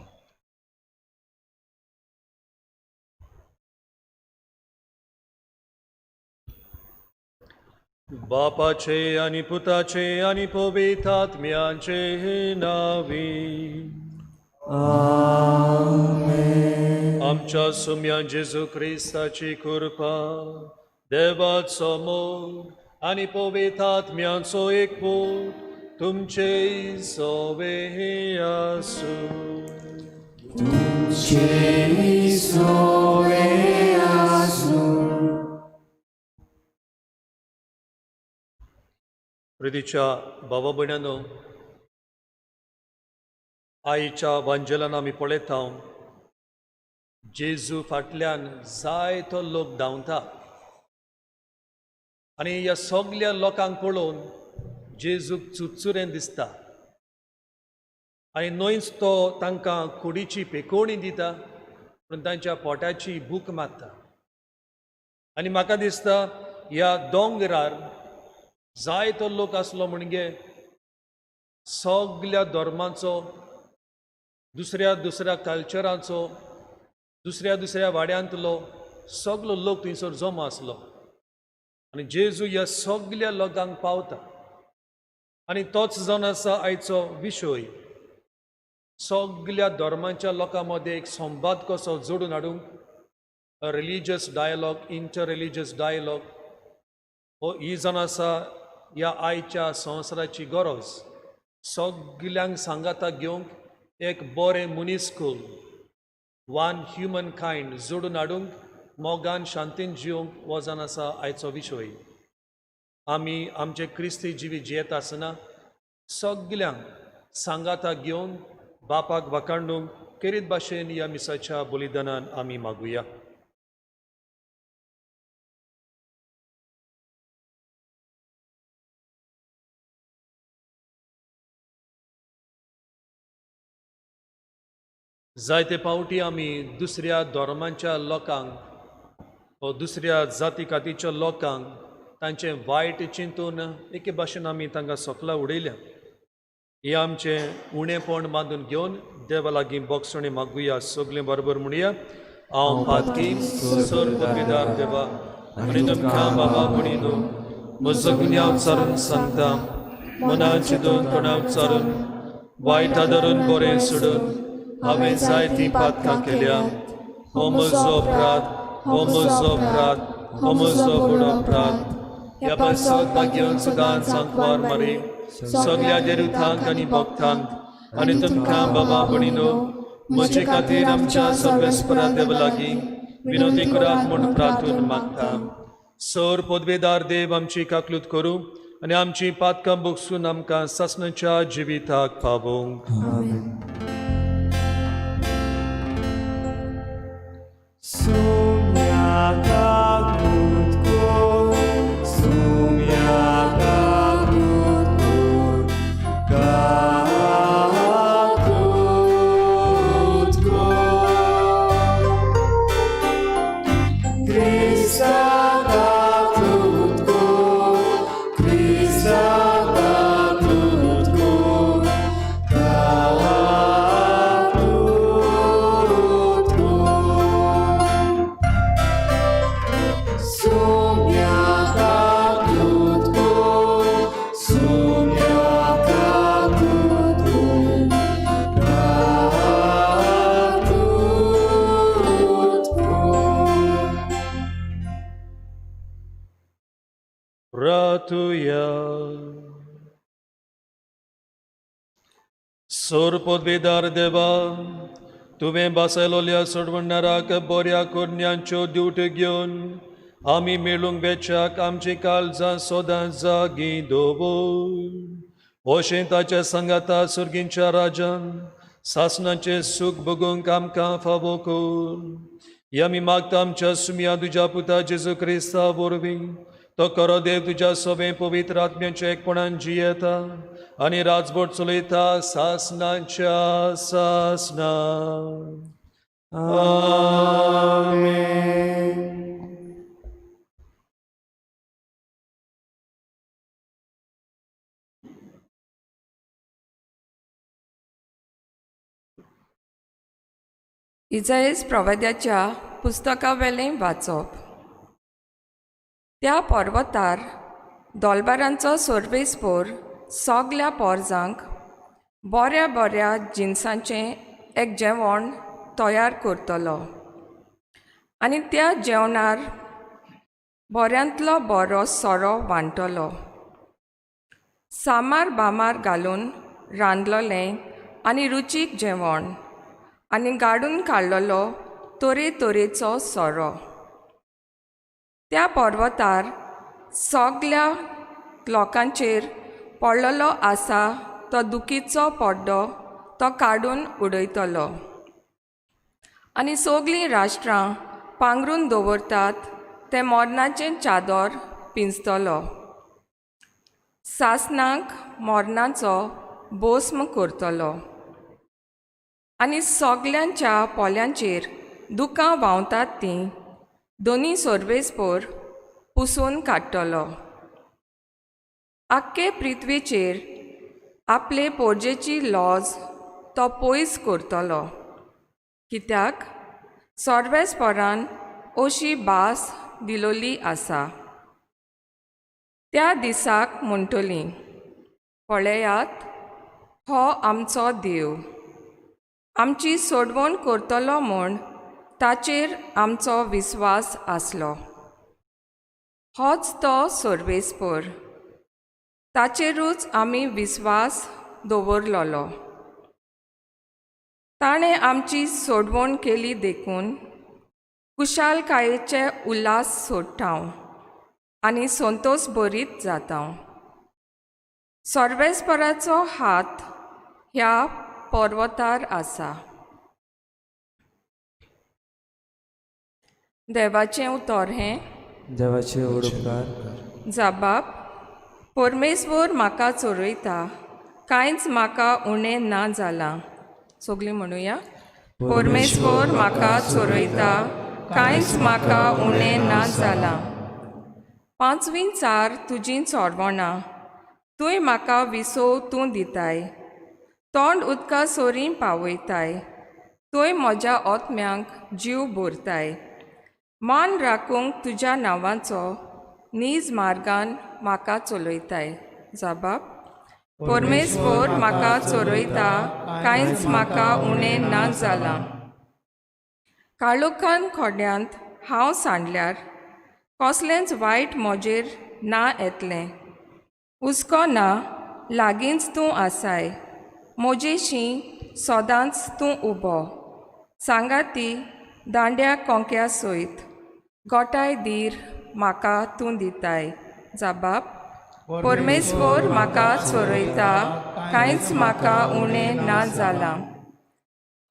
बापाचे आनी पुताचे आनी पवित्र आत्म्याचे नांवी आमेन. आमच्या सुम्या जेजू क्रिस्ताची कृपा, देवाचो मोग आनी पवित्र आत्म्याचो एकवट तुमचे सोवे आसूं. तुमचे सोवे आसूं. प्रितीच्या भावा भयणांनो, आईच्या वांजेलान आमी पळयता जेजू फाटल्यान जायतो लोक धांवता आनी ह्या सगल्या लोकांक पळोवन जेजूक चुरचुरें दिसता आनी न्हयच तो तांकां कुडीची पेकोवणी दिता पूण तांच्या पोटाची भूक मारता. आनी म्हाका दिसता ह्या दोंगरार जायतो लोक आसलो म्हणजे सगल्या धर्माचो, दुसऱ्या दुसऱ्या कल्चराचो, दुसऱ्या दुसऱ्या वाड्यांतलो सगलो लोक थंयसर जमा आसलो आनी जेजू ह्या सगल्या लोकांक पावता. आनी तोच जावन आसा आयचो विशय, सगल्या धर्मांच्या लोकां मदें एक संवाद कसो जोडून हाडूंक, religious dialogue, inter religious dialogue हो ही जावन आसा ह्या आयच्या संवसाराची गरज. सगल्यांक सांगाता घेवंक एक बरें मनीसकूल, वन ह्युमन कायंड जोडून हाडूंक, मोगान शांतीन जिवंक हो जावन आसा आयचो विशय. आमी आमचे क्रिस्ती जिवीत जियेत आसतना सगल्यांक सांगाता घेवन बापाक वाखाणूंक खेरीत भाशेन ह्या मिसाच्या बलिदानान आमी मागुया. जायते पावटी आमी दुसऱ्या धर्मांच्या लोकांक वा दुसऱ्या जाती कातीच्या लोकांक तांचें वायट चिंतून एके भाशेन आमी तांकां सकला उडयल्या. हें आमचें उणेपण बांदून घेवन देवा लागीं बोगसणी मागुया. सगळीं बरोबर म्हणया, हांव पातकी सर पदवीदार देवा, आनी तुमकां बाबा म्हणिनू म्हजो गुन्यांव चारून सांगता मनान चिंतून तोंडाव चारून वायट धरून बरें सोडून हांवें जायतीं पातकां केल्या. हो म्हजो अपराध, हो म्हजो अपराध, हो म्हजो व्हड अपराध. ह्या पासत भाग्यान सदांच सांकवार मारी सगल्या देरुथांक आनी भक्तांक आनी तुमकां बाबा म्हणिनू म्हजे खातीर आमच्या सर्वेस्परा देव लागीं विनोदी करात म्हूण प्रार्थून मागता. सर पदवेदार देव आमची काकलूत करूं आनी आमची पातकां बोगसून आमकां सासणाच्या जिविताक पावोवंक. प्रार्थुया. सोर पदवेदार देवा, तुवें बसयलोल्या सोडवणाराक बऱ्या करण्यांच्यो ड्युट्यो घेवन आमी मेळूंक वेच्याक आमची काळजां सदां जागी दवर. अशें ताच्या सांगाता सुर्गींच्या राजान सासणाचें सूख भोगूंक आमकां फावो कर. हे आमी मागता आमच्या सुमया तुज्या पुता जेजू क्रिस्ता वरवीं. तो खरो देव तुज्या सोबें पवित्र आत्म्याच्या एकपणान जियेता आनी राजबोट चलयता सासणाच्या सासना. आमेन. इजाएस प्रवाद्याच्या पुस्तकावेलें वाचप. त्या पर्वतार दोलबारांचो सोर्वेस्पोर सगल्या पोरजांक बऱ्या बऱ्या जिनसांचें एक जेवण तयार करतलो आनी त्या जेवणार बऱ्यांतलो बरो सोरो वांटलो. सामार बामार घालून रांदलोलें आनी रुचीक जेवण आनी गाडून काडलेलो तरेतरेचो सोरो. त्या पर्वतार सगल्या लोकांचेर पडलेलो आसा तो दुखीचो पड्डो तो काडून उडयतलो आनी सगलीं राष्ट्रां पांगरून दवरतात तें मोरनाचें चादर पिंजतलो. सासणाक मोरनाचो भस्म करतलो आनी सगल्यांच्या पोल्यांचेर दुकां व्हांवतात तीं दोनी सोर्वेस्पोर पुसून काडटलो. आख्खे पृथ्वीचेर आपले पोरजेची लॉज तो पयस करतलो, कित्याक सोर्वेस्पोरान अशी भास दिलोली आसा. त्या दिसाक म्हणटली, पळयात हो आमचो देव, आमची सोडवण करतलो म्हूण ताचेर आमचो विस्वास आसलो. होच तो सोर्वेस्पोर, ताचेरूच आमी विस्वास दवरलोलो. ताणें आमची सोडवण केली देखून कुशालकायेचे उल्हास सोडटा आनी संतोश बरीत जाता. सर्वेस्पराचो हात ह्या पर्वतार आसा. देवाचें उतर हें. देवाचे उपकार. जाबाब, परमेश्वर म्हाका चोरयता, कांयच म्हाका उणें ना जालां. सगळीं म्हणुया, परमेश्वर म्हाका चोरयता, कांयच म्हाका उणें ना जालां. पांचवीं चार तुजीं चोरवणां, तूंय म्हाका विसव तूं दिताय, तोंड उदका सोरीं पावयताय, तूंय म्हज्या ओतम्यांक जीव भरताय. मान राखूंक तुज्या नांवाचो नीज मार्गान म्हाका चलयताय. जाबाब. परमेश्वर म्हाका चोरयता, कांयच म्हाका उणें ना जालां. काळोखान खोड्यांत हांव सांडल्यार कसलेंच वायट म्हजेर ना येतलें. हुस्को ना, लागींच तूं आसाय, म्हजेशी सदांच तूं उबो. सांगाती दांड्या कोंक्या सयत गोठाय धीर म्हाका तूं दिताय. जाबाब. परमेश्वर म्हाका चोरयता, कांयच म्हाका उणें ना जालां.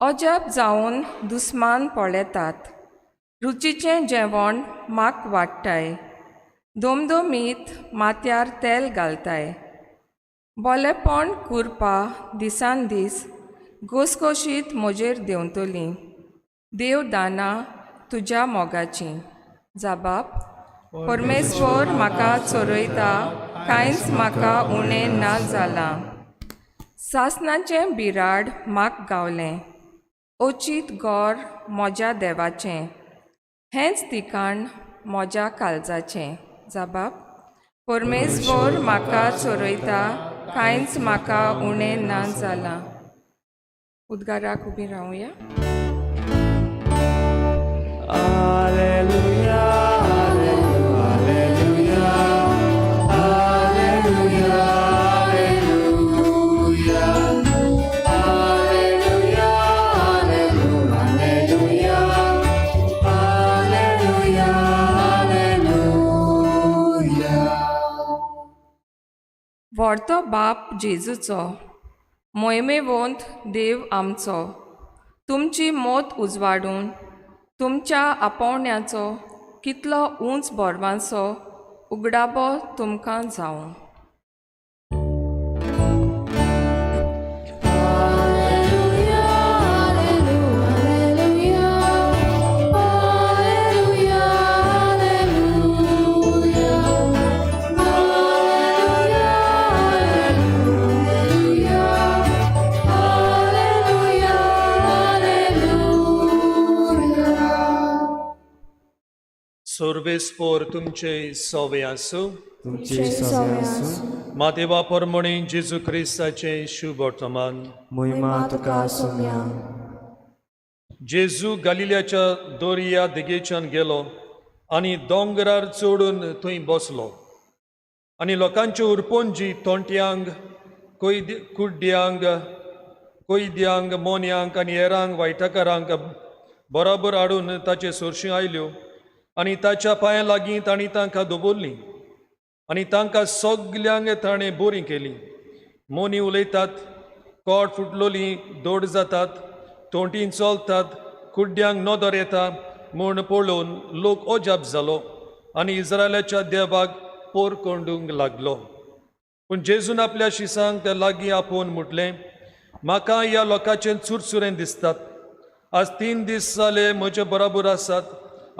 अजाप जावन दुस्मान पळयतात, रुचीचें जेवण म्हाक वाडटाय, दोमदोमीत माथ्यार तेल घालताय. बोलेपण कुरपा दिसान दीस घोसघोशीत म्हजेर देंवतलीं, देव दानां तुज्या मोगाचीं. जाबाब. परमेश्वर म्हाका चोरयता, कांयच म्हाका उणें ना जालां. सासणाचें बिराड म्हाक गावलें, अचीत गोर म्हज्या देवाचें, हेंच ठिकाण म्हज्या काळजाचें. जाबाब. परमेश्वर म्हाका चोरयता, कांयच म्हाका उणें ना जालां. उद्गाराक उबी रावया. Alleluia, Alleluia, Alleluia, Alleluia, Alleluia, Alleluia, Alleluia, Alleluia. व्हडतो बाप जेजूचो, मोहिमेवंत देव आमचो, तुमची मोत उजवाडून तुमच्या आपोवण्याचो कितलो उंच बोरवांचो उगडाबो तुमकां जावं. Alleluia, Alleluia, Alleluia, Alleluia, Alleluia, Alleluia, Alleluia. सर्वेस्पोर तुमचे सवे आसूं. तुमचे सवे आसूं. मातेवा परमणी जेजू क्रिस्ताचें शुभ वर्तमान. महिमा तुका सोम्या. जेजू गालिल्याच्या दर्या देगेच्यान गेलो आनी दोंगरार चडून थंय बसलो आनी लोकांच्यो उरपंजी तोंटयांक, कोयद कुड्ड्यांक, कोयद्यांक, मोन्यांक आनी हेरांक वायटकारांक बरोबर हाडून ताचे सरशीं आयल्यो आनी ताच्या पांयां लागीं तांणी तांकां दवरलीं आनी तांकां सगल्यांक ताणें बरीं केलीं. मोनी उलयतात, कोट फुटलोली दोड जातात, तोंटीन चलतात, कुड्ड्यांक नदर येता म्हूण पळोवन लोक अजाप जालो आनी इस्रायलाच्या देवाक पोर कोंडूंक लागलो. पूण जेजून आपल्या शिसांक लागीं आपोवन म्हटलें, म्हाका ह्या लोकांचें चुरचुरें दिसतात. आज 3 दीस जाले म्हजे बरोबर आसात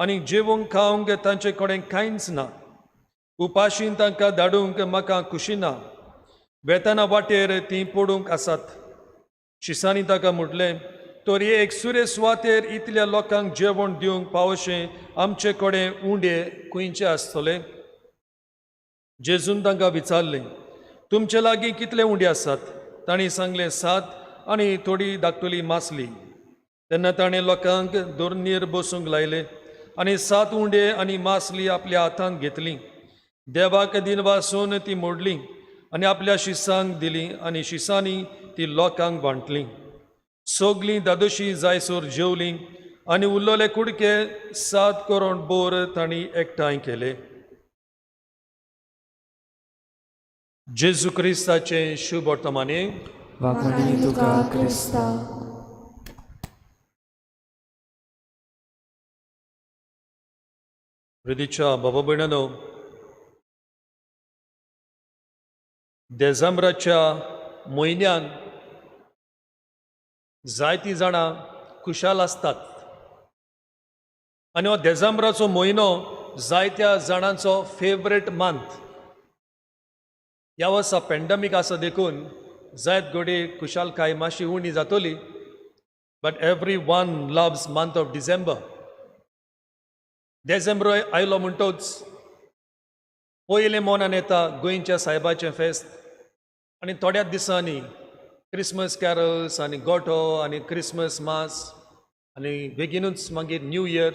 आनी जेवंक खावंक तांचे कडेन कांयच ना. उपाशीन तांकां धाडूंक म्हाका खुशी ना. वेताना वाटेर तीं पडूंक आसात. शिसांनी ताका म्हटलें, तर हे एकसुरे सुवातेर इतल्या लोकांक जेवण दिवंक पावशें आमचे कडेन उंडे खंयचे आसतले? जेजून तांकां विचारलें, तुमचे लागीं कितले उंडे आसात? तांणी सांगलें, 7 आनी थोडी धाकटुली मासली. तेन्ना ताणें लोकांक दोरनीर बसूंक लायले आनी 7 उंडे आनी मासली आपल्या हातांत घेतली. देवाक दिनवासून ती मोडली आनी आपल्या शिसांक दिली आनी शिसांनी ती लोकांक वांटली. सगलीं दादोशी जायसर जेवलीं आनी उरलेले कुडके 7 करोड बोर तांणी एकठांय केले. जेजू क्रिस्ताचें शुभ वर्तमाने. वाखणी तुका क्रिस्ता. रिदीच्या बाबा भयणानो, देजांब्राच्या म्हयन्यान जायतीं जाणां खुशाल आसतात आनी हो देजांब्राचो म्हयनो जायत्या जाणांचो फेवरेट मंथ. ह्या वर्सा पेंडमीक आसा देखून जायत घडये खुशालकाय मातशी उणी जातली, but every one loves month of December. देजेंब्र आयलो म्हणटोच पयलें मनान येता गोंयच्या सायबाचें फेस्त आनी थोड्याच दिसांनी क्रिसमस कॅरल्स आनी गोठो आनी क्रिसमस मास आनी बेगीनूच मागीर न्यू इयर,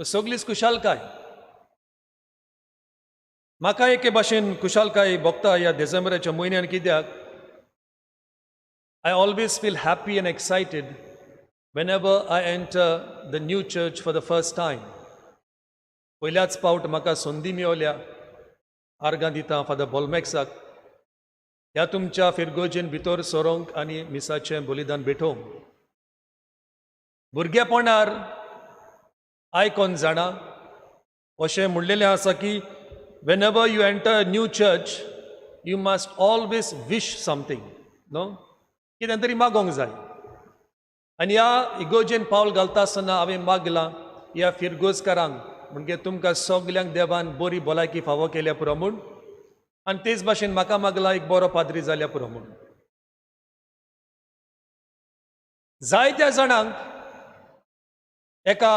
सगळीच खुशालकाय. म्हाका एके भाशेन खुशालकाय भोगता ह्या डिसेंबराच्या म्हयन्यान, कित्याक I always feel happy and excited whenever I enter the new church for the first time. पयल्याच पावट म्हाका संदी मेवल्या, आर्गां दिता फादर बोलमॅक्साक ह्या तुमच्या फिरगोजेन भितर सरोंक आनी मिसाचें बलिदान भेटोवंक. भुरगेपणार आयकोन जाणा अशें म्हणलेलें आसा की whenever you enter new church you must always wish something, न्हू, कितें तरी मागोंक जाय. आनी ह्या इगोजेन पावल घालता आसतना हांवें मागलां ह्या फिरगोजकारांक, म्हणजे तुमकां सगल्यांक देवान बरी भलायकी फावो केल्या पुरो म्हूण, आनी तेच भाशेन म्हाका मागलां एक बरो पाद्री जाल्या पुरो म्हूण. जायत्या जाणांक एका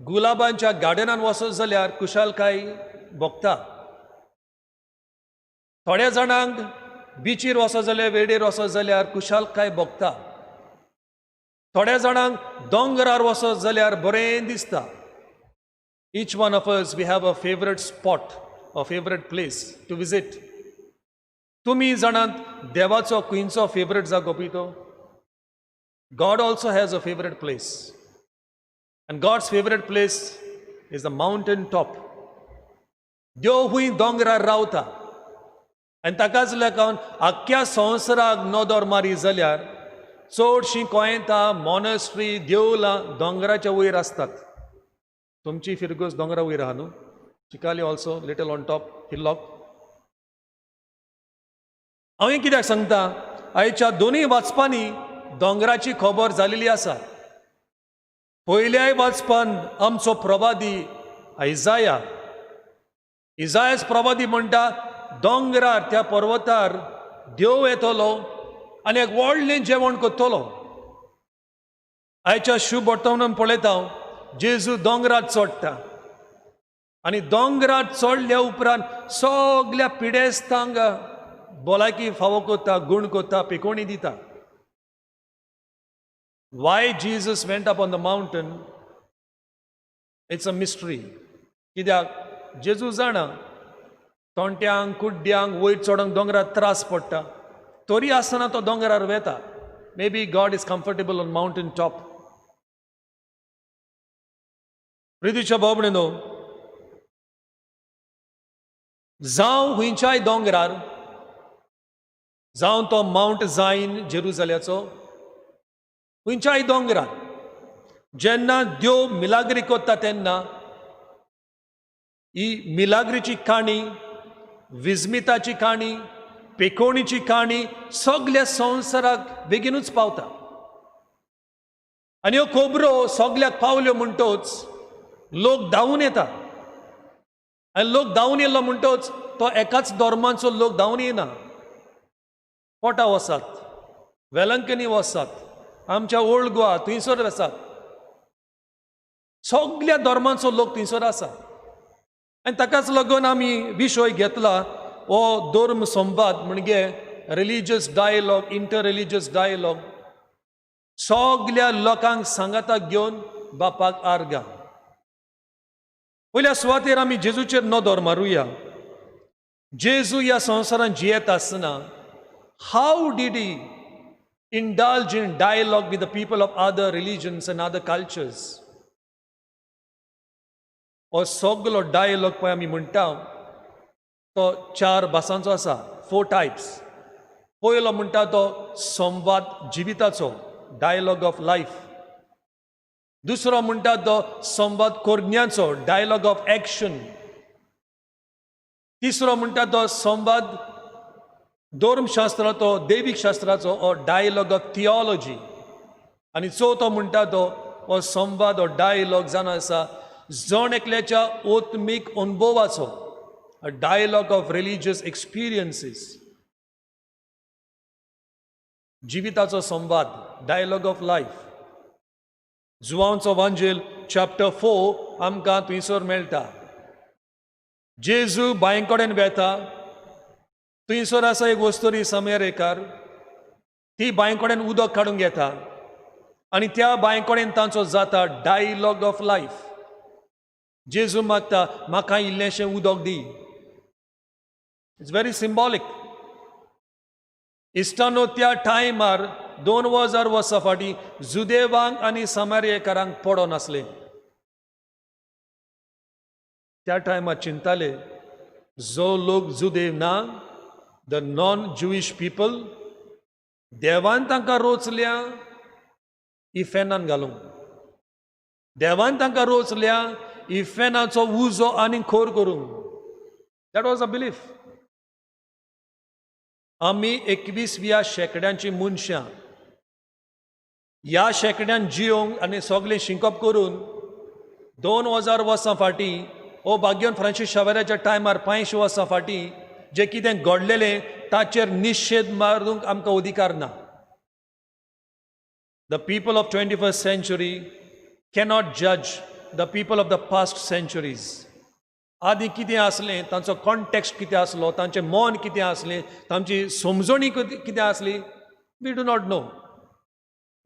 गुलाबांच्या गार्डनान वचत जाल्यार खुशालकाय भोगता, थोड्या जाणांक बिचीर वचत जाल्यार, वेडीर वचत जाल्यार खुशालकाय भोगता, थोड्या जाणांक दोंगरार वचत जाल्यार बरें दिसता. Each one of us, we have a favourite spot, a favourite place to visit. तुमी जाणात देवाचो खंयचो फेवरेट जागो पळय तो? God also has a favourite place, and God's favourite place is the mountain top. देव हुंय दोंगरार रावता आनी ताकाच लागून आख्ख्या संवसाराक नदर मारी जाल्यार चडशीं कोयेंतां, मॉनस्ट्री, देवलां दोंगराच्या वयर आसतात. तुमची फिरगोज दोंगरा वयर आहा न्हू? Chicalim also little on top hillock. हांवें कित्याक सांगता, आयच्या दोनूय वाचपांनी दोंगराची खबर जालेली आसा. पयल्याय वाचपान आमचो प्रवादी आयजाया, इजायस प्रवादी म्हणटा दोंगरार त्या पर्वतार देव येतलो आनी एक व्हडलें जेवण करतलो. आयच्या शुभ वर्तमानान पळयता जेजू दोंगरार चडटा आनी दोंगरार चडल्या उपरांत सगल्या पिडेस्तांक भलायकी फावो करता, गूण करता, पिकोणी दिता. Why Jesus went up on the mountain, it's a mystery. कित्याक जेजू जाणा तोंट्यांक कुड्ड्यांक वयर चडोंक दोंगरार त्रास पडटा, तरी आसतना तो दोंगरार वेता. Maybe God is comfortable on mountain top. प्रितीच्या भाव भयणीनो, जावं खंयच्याय दोंगरार, जावं तो मावंट जायन जेरुजाल्याचो, खंयच्याय दोंगरार जेन्ना देव मिलाग्री करता तेन्ना ही मिलाग्रीची काणी, विस्मिताची काणी, पेकोणीची काणी सगल्या संवसाराक बेगीनूच पावता. आनी ह्यो खबरो सगल्याक पावल्यो म्हणटोच लोक धांवून येता. आनी लोक धांवून येयलो म्हणटोच तो एकाच धर्माचो लोक धांवून येना. कोटा वसात, वेलंकनी वसात, आमच्या ओल्ड गोवा थंयसर वसात, सगल्या धर्मांचो लोक थंयसर आसा. आनी ताकाच लागून आमी विशय घेतला हो धर्म संवाद, म्हणजे religious dialogue, inter religious dialogue. सगल्या लोकांक सांगाताक घेवन बापाक आर्गां. पयल्या सुवातेर आमी जेजूचेर नदर मारुया. जेजू ह्या संवसारांत जियेत आसतना how did he indulge in dialogue with the people of other religions and other cultures? हो सगलो डायलॉग पळय आमी म्हणटा तो चार भासांचो आसा, 4 टायप्स. पयलो म्हणटा तो संवाद जिविताचो, डायलॉग ऑफ लायफ. दुसरो म्हणटा तो संवाद करण्याचो, डायलॉग ऑफ एक्शन. तिसरो म्हणटा तो संवाद धर्मशास्त्राचो, दैवीक शास्त्राचो, ओ डायलॉग ऑफ थियोलॉजी. आनी चवथो म्हणटा तो हो संवाद, हो डायलॉग जावन आसा जण एकल्याच्या आत्मीक अनुभवाचो, डायलॉग ऑफ रिलिजियस एक्सपिरियन्सीस. जिविताचो संवाद, डायलॉग ऑफ लायफ. जुवांचो वांजेल चॅप्टर 4 आमकां थंयसर मेळटा. जेजू बांय कडेन वेता. थंयसर आसा एक वस्तुरी समेरेकार, ती बांय कडेन उदक काडूंक येता आनी त्या बांय कडेन तांचो जाता डायलॉग ऑफ लायफ. जेजू मागता, म्हाका इल्लेंशें उदक दी. It's very symbolic. इश्टानो, त्या टायमार 2000 वर्सां फाटीं जुदेवांक आनी समारेकारांक पडो नासलें. त्या टायमार चिंताले, जो लोक जुदेव ना, the non Jewish people, देवान तांकां रोचल्या इफेनान घालूंक, देवान तांकां रोचल्या इफेनाचो उजो आनी खोर करूंक. That was a belief. आमी 21व्या शेंकड्यांची मनशां. ह्या शेंकड्यान जियोंक आनी सगळें शिंकप करून 2000 वर्सां फाटीं ओ भाग्यवन फ्रांसीस शावेराच्या टायमार 500 वर्सां फाटीं जें कितें घडलेलें ताचेर निशेध मारूंक आमकां अधिकार ना. The people of 21st century cannot जज the people of the past centuries. आदी कितें आसलें, तांचो कॉन्टेक्स्ट कितें आसलो, तांचें मन कितें आसलें, तांची समजणी कितें आसली, we do not know.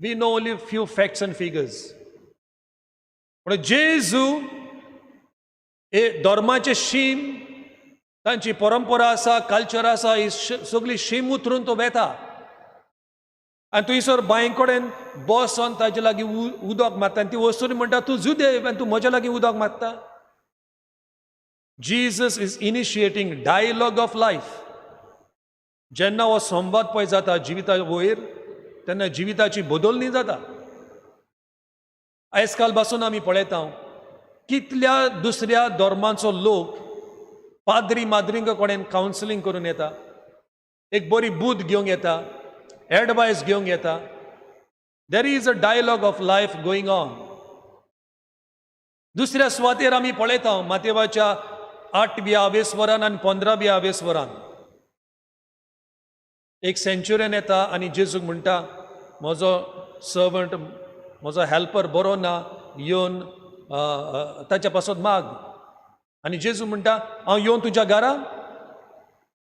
We know only few facts and figures. पूण जेजू हे धर्माचे शीम, तांची परंपरा आसा, कल्चर आसा, ही सगळी शीम उतरून तो वेता आनी थंयसर बांय कडेन बसोन ताजे लागीं उदक मारता. आनी ती वस्तूनी म्हणटा, तूं जुदेव आनी तूं म्हज्या लागीं उदक मागता? Jesus is initiating dialogue of life. जेन्ना हो संवाद पळय जाता जिविता वयर, तेन्ना जिविताची बदलणी जाता. आयज काल पासून आमी पळयता, कितल्या दुसऱ्या धर्मांचो लोक पाद्री माद्रिंगा कडेन कावन्सिलींग करून येता, एक बरी बूद घेवंक येता, एडवायस घेवंक येता. There is a dialogue of life going on. दुसऱ्या सुवातेर आमी पळयता, मातेवाच्या 8व्या आवेस्वरान आनी 15व्या आवेस्वरान एक सेंच्युरियन येता आनी जेजूक म्हणटा, म्हजो सर्वंट, म्हजो हेल्पर बरो ना, येवन ताच्या पासत माग. आनी जेजू म्हणटा, हांव येवन तुज्या घरा?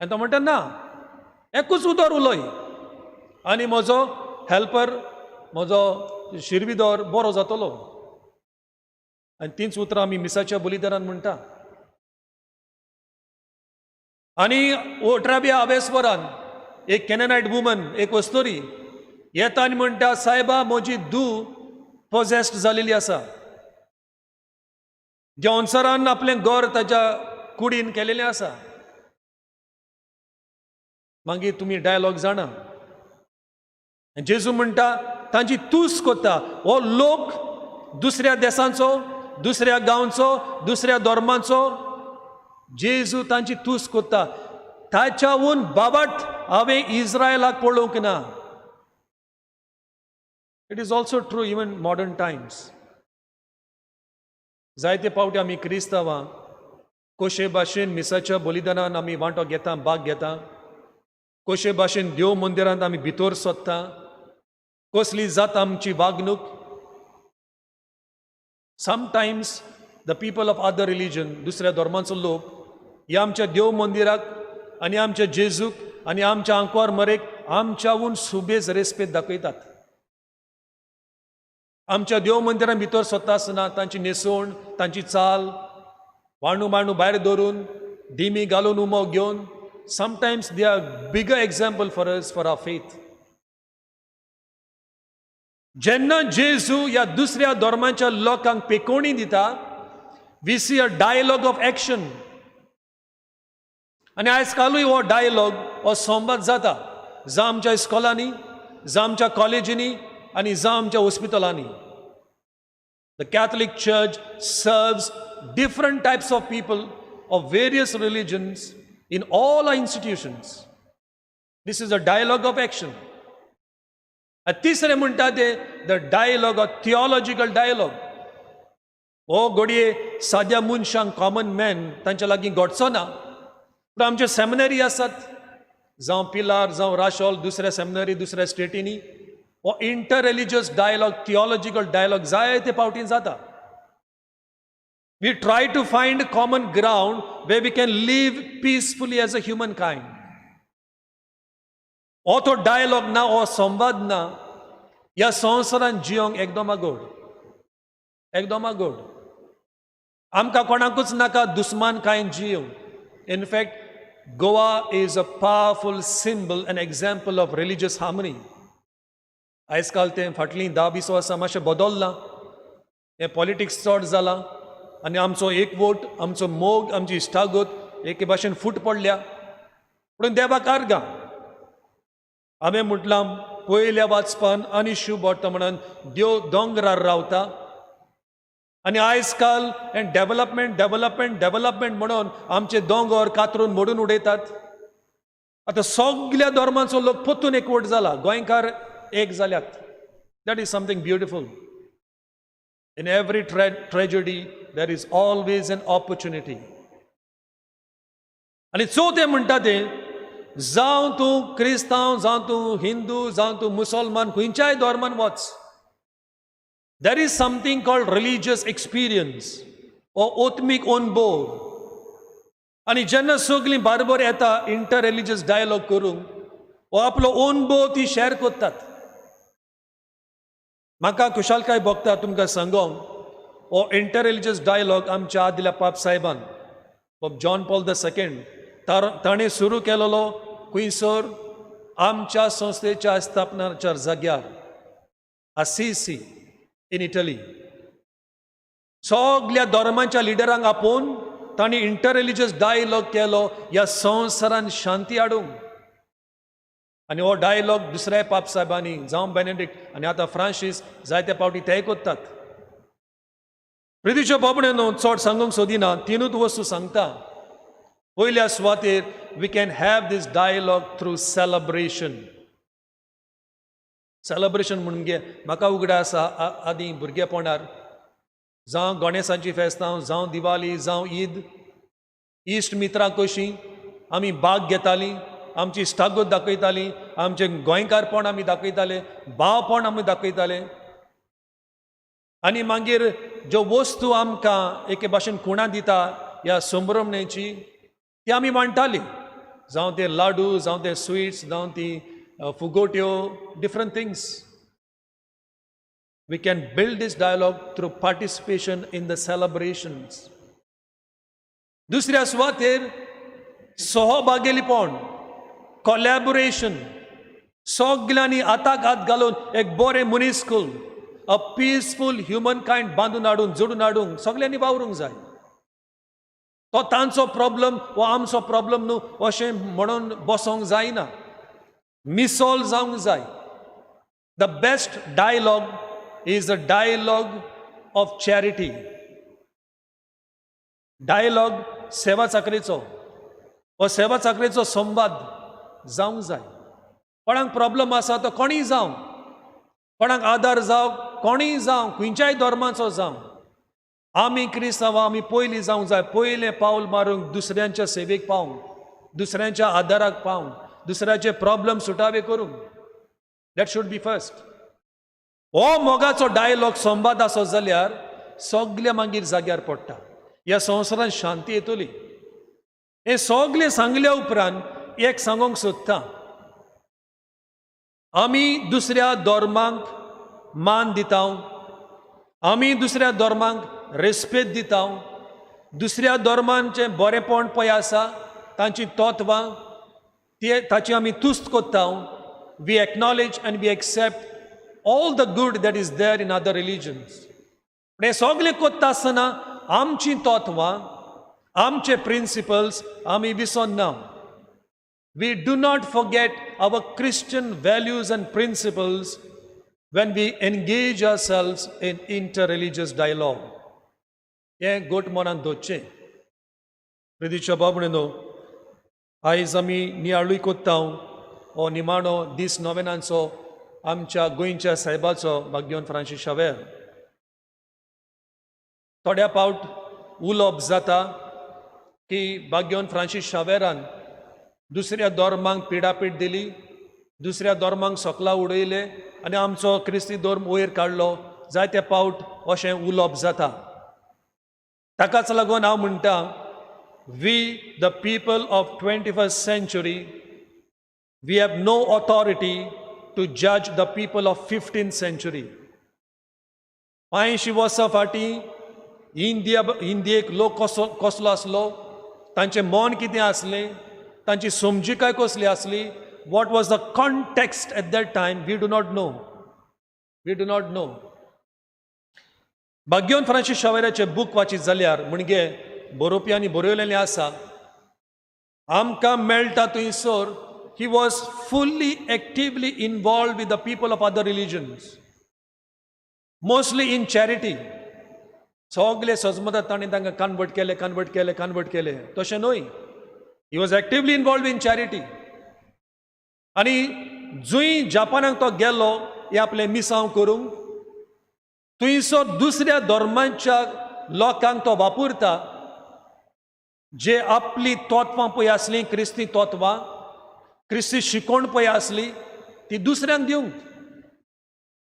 आनी तो म्हणटा, ना, एकूच उदर उलय आनी म्हजो हेल्पर, म्हजो शिरविदोर बरो जातलो. आनी तींच उतरां आमी मिसाच्या बलिदारान म्हणटा. आनी 18व्या आवेस्वरान एक कॅननायट वुमन, एक वस्तुरी येता आनी म्हणटा, सायबा, म्हजी धूव पोजेस्ट जालेली आसा. देवसरान आपलें घर ताच्या कुडीन केलेलें आसा. मागीर तुमी डायलॉग जाणा. जेजू म्हणटा, तांची तूस कोत्ता, हो लोक दुसऱ्या देसांचो, दुसऱ्या गांवचो, दुसऱ्या धर्माचो. जेजू तांची तूस कोत्ता, ताच्याहून बाबट हांवें इस्रायलाक पळोवंक ना. It is also true even modern times. जायते फावटी आमी क्रिस्तांवां कशे भाशेन मिसाच्या बलिदानान आमी वांटो घेता, भाग घेता, कशे भाशेन देव मंदिरांत आमी भितर सोदता, कसली जाता आमची वागणूक. Sometimes the people of other religion, दुसऱ्या धर्माचो लोक ह्या आमच्या देव मंदिराक आनी आमच्या जेजूक आनी आमच्या आंकवार मरेक आमच्याहून सुबेज रेस्पेद दाखयतात. आमच्या देव मंदिरां भितर सोदता आसतना तांची न्हेसवण, तांची चाल, वाणू माणू भायर दवरून, दिमी घालून, उमो घेवन, sometimes they are bigger example for us, for our faith. जेन्ना जेजू ह्या दुसऱ्या धर्माच्या लोकांक पेकोवणी दिता, we see a dialogue of action. आनी आयज कालूय हो डायलॉग, हो संवाद जाता, जावं आमच्या इस्कॉलांनी, जावं आमच्या कॉलेजींनी आनी जावं आमच्या हॉस्पिटलांनी. The Catholic Church serves different types of people of various religions in all our institutions. This is a dialogue of action. आनी तिसरें म्हणटा ते the dialogue of theological dialogue. हो घडये साद्या मनशांक, कॉमन मॅन, तांच्या लागीं घडचो ना, पूण आमचे सेमिनरी आसात, जावं पिलार, जावं राशोल, दुसऱ्या सेमिनरी दुसऱ्या स्टेटींनी हो inter religious dialogue, theological dialogue जायते फावटी जाता. We try to find common ground where we can live peacefully as a human kind. हो तो डायलॉग ना, हो संवाद ना, ह्या संवसारान जियोंक एकदम गोड, एकदम गोड. आमकां कोणाकूच नाका दुस्मान कांय जियोंक. In fact, Goa is a powerful symbol and example of religious harmony. आयज काल तें फाटलीं 10-20 वर्सां मातशें बदल्लां. हें पॉलिटिक्स चड जालां आनी आमचो एकवट, आमचो मोग, आमची इश्टागत एके भाशेन फूट पडल्या. पूण देवाक आर्गां. हांवें म्हटलां पयल्या वाचपान आनी शुभ म्हणून देव दोंगरार रावता आनी आयज काल हें डेवलपमेंट, डेवलपमेंट, डेवलपमेंट म्हणून आमचे दोंगर कातरून मोडून उडयतात. आतां सगल्या धर्माचो लोक परतून एकवट जाला, गोंयकार एक जाल्यात. That is something beautiful. In every tragedy there is always an opportunity. आनी चवथें म्हणटा तें, जावं तूं क्रिस्तांव, जावं तूं हिंदू, जावं तूं मुसलमान, खंयच्याय धर्मान वच, there is something called religious experience ओ आत्मीक अनुभव. आनी जेन्ना सगळीं बारबर येता इंटर रिलीजियस डायलॉग करूंक, हो आपलो अनुभव ती शेअर करतात. म्हाका खुशालकाय भोगता तुमकां सांगोंक, हो इंटर रिलीजियस डायलॉग आमच्या आदल्या पाप साहेबान, Pope John Paul the Second, ताणें सुरू केलेलो खुंयसर? आमच्या संस्थेच्या स्थापनाच्या जाग्यार, आसिसी इन इटली. सगल्या धर्मांच्या लिडरांक आपोवन तांणी इंटर रिलीजियस डायलॉग केलो ह्या संवसारान शांती हाडूंक. आनी हो डायलॉग दुसऱ्या पाप साहेबांनी, जावं बेनेडिक्ट आनी आतां फ्रांसीस, जायते फावटी तेय करतात. प्रितीच्यो बाबड्यो, चड सांगूंक सोदिना, तिनूच वस्तू सांगता. पयल्या सुवातेर, we can have this dialogue through celebration. Celebration म्हणजे म्हाका उगडास आसा, आदीं भुरगेपणार जावं गणेसाची फेस्तां, जावं दिवाली, जावं ईद, इश्ट मित्रां कशीं आमी भाग घेतालीं, आमची इश्टागत दाखयतालीं, आमचें गोंयकारपण आमी दाखयताले, भावपण आमी दाखयताले. आनी मागीर ज्यो वस्तू आमकां एके भाशेन खुणां दिता ह्या संभ्रमणेची, ती आमी मांडटाली. जावं ते लाडू, जावं ते स्विट्स, जावं ती फुगोट्यो, different things. We can build this dialogue through participation in the celebrations. दुसऱ्या सुवातेर सहभागेलीपण, कोलॅबोरेशन. सगल्यांनी हाताक हात घालून एक बरें मनीसकूल, अ पिसफूल ह्युमन कायंड बांदून हाडून, जोडून हाडूंक सगल्यांनी वावरूंक जाय. तो तांचो प्रॉब्लम वो आमचो प्रॉब्लम न्हू अशें म्हणून बसोंक जायना, मिसोल जावंक जाय. The best dialogue is a dialogue of charity. Dialogue सेवा चाकरेचो, हो सेवा चाकरेचो संवाद जावंक जाय. कोणाक प्रॉब्लम आसा तो कोणीय जावं, कोणाक आदार जावं, कोणीय जावं, खंयच्याय धर्माचो जावं, आमी क्रिस्तांव आमी पयलीं जावंक जाय. पयलें पावल मारूंक, दुसऱ्यांच्या सेवेक पावंक, दुसऱ्यांच्या आदाराक पावंक, दुसऱ्याचे प्रॉब्लम सुटावे करूंक. That should be first. हो मोगाचो डायलॉग, संवाद आसत जाल्यार सगलें मागीर जाग्यार पडटा, ह्या संवसारांत शांती येतली. हें सगलें सांगल्या उपरांत एक सांगूंक सोदता. आमी दुसऱ्या धर्मांक मान दिता, आमी दुसऱ्या धर्मांक रेस्पेद दिता. दुसऱ्या धर्मांचें बरेंपण पळय आसा, तांची तत्वां ते ताची आमी तुस्त करता. We acknowledge and we accept all the good that is there in other religions. पूण हें सगळें करता आसतना आमचीं तत्वां, आमचे प्रिंसिपल्स आमी विसरना. We do not forget our Christian values and principles when we engage ourselves in interreligious dialogue. हें घट मनांत दवरचें. प्रितीच्या बाबणेनो, आयज आमी नियाळूय कोत्ता हो निमाणो दीस नोवेनांचो आमच्या गोंयच्या सायबाचो, बाग्योन फ्रांसीस शावेर. थोड्या फावट उलोवप जाता की बाग्योन फ्रांसीस शावेरान दुसऱ्या धर्मांक पिडापीड दिली, दुसऱ्या धर्मांक सकला उडयले आनी आमचो क्रिस्ती धर्म वयर काडलो. जायते फावट अशें उलोवप जाता. ताकाच लागून हांव म्हणटा, we the people of 21st century, we have no authority to judge the people of 15th century. 85 वर्सां फाटीं इंडिया इंडियेक लोक कसो कसलो आसलो, तांचें मन कितें आसलें, तांची समजिकाय कसली आसली, what was the context at that time, we do not know, we do not know. भाग्यवन फ्रांसीस शावेराचें बूक वाचीत जाल्यार, म्हणजे बरोवप्यांनी बरयलेलें आसा, आमकां मेळटा थंयसर, he was fully actively involved with the people of other religions, mostly in charity. सगळे सजमतात ताणें तांकां कन्वर्ट केले, कन्वर्ट केले, कन्वर्ट केले, तशें न्हय. He was actively involved in charity. आनी जंय जापानाक तो गेलो हे आपलें मिसांव करूंक, थंयसर दुसऱ्या धर्मांच्या लोकांक तो वापरता, जे आपली तत्वां पळय आसलीं, क्रिस्ती तत्वां, क्रिस्ती शिकोवण पळय आसली, ती दुसऱ्यांक दिवंक.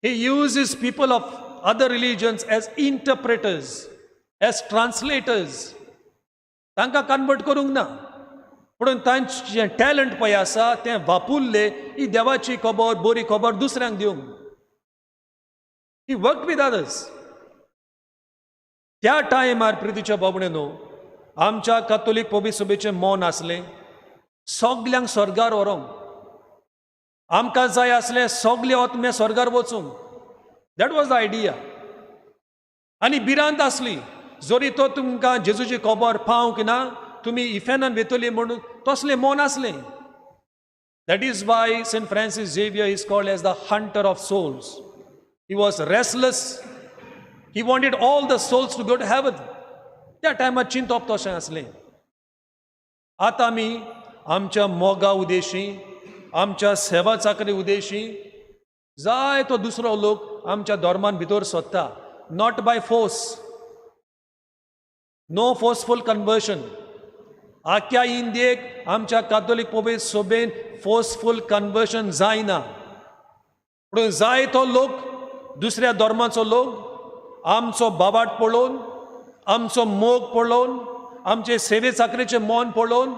He uses people of other religions as interpreters, as translators. तांकां कन्वर्ट करूंक ना, पूण तांचें जें टॅलंट पळय आसा तें वापुरले ही देवाची खबर, बरी खबर दुसऱ्यांक दिवंक. He work with others. त्या टायमार, प्रितीच्या बाबणे न्हू, आमच्या कातोलीक पवित्र सभेचें मन आसलें सगल्यांक स्वर्गार व्हरोंक. आमकां जाय आसलें सगळे आत्मे स्वर्गार वचूंक. That was the idea. आनी भिरांत आसली, जरी तो तुमकां जेजूची खबर पावंक ना, तुमी इफेनान वेतली म्हणून तसलें मन आसलें. That is why Saint Francis Xavier is called as the hunter of souls. He was restless. He wanted all the souls to go to heaven. त्या टायमार चिंतप तशें आसलें. आतां आमी आमच्या मोगा उदेशी, आमच्या सेवा चाकरी उदेशी, जाय तो दुसरो लोक आमच्या धर्मान भितर सोदता. Not by force, no forceful conversion. आख्या इंडियेक आमच्या कातोलीक पवित्र सभेन फोर्सफूल कन्वर्शन जायना, पूण जाय तो लोक, दुसऱ्या धर्माचो लोक, आमचो बाबाट पळोवन, आमचो मोग पळोवन, आमचे सेवे चाकरेचें मन पळोवन,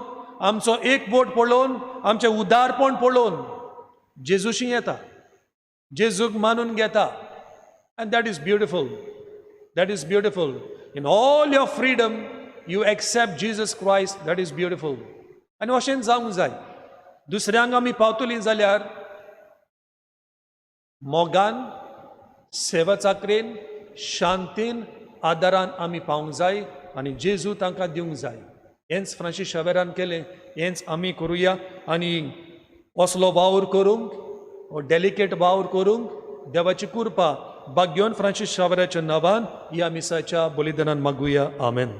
आमचो एकवट पळोवन, आमचें उदारपण पळोवन जेजूशी येता, जेजूक मानून घेता. And that is beautiful, that is beautiful. In all your freedom you accept Jesus Christ, that is beautiful. आनी अशें जावंक जाय. दुसऱ्यांक आमी पावतलीं जाल्यार मोगान, सेवा चाकरेन, शांतीन, आदारान आमी पावंक जाय आनी जेजू तांकां दिवंक जाय. हेंच फ्रांसीस शावेरान केलें, हेंच आमी करुया. आनी असलो वावर करूंक, हो डेलिकेट वावर करूंक देवाची कृपा भाग्योन फ्रांसीस शावेराच्या नांवान ह्या मिसाच्या बलिदानान मागुया. आमेन.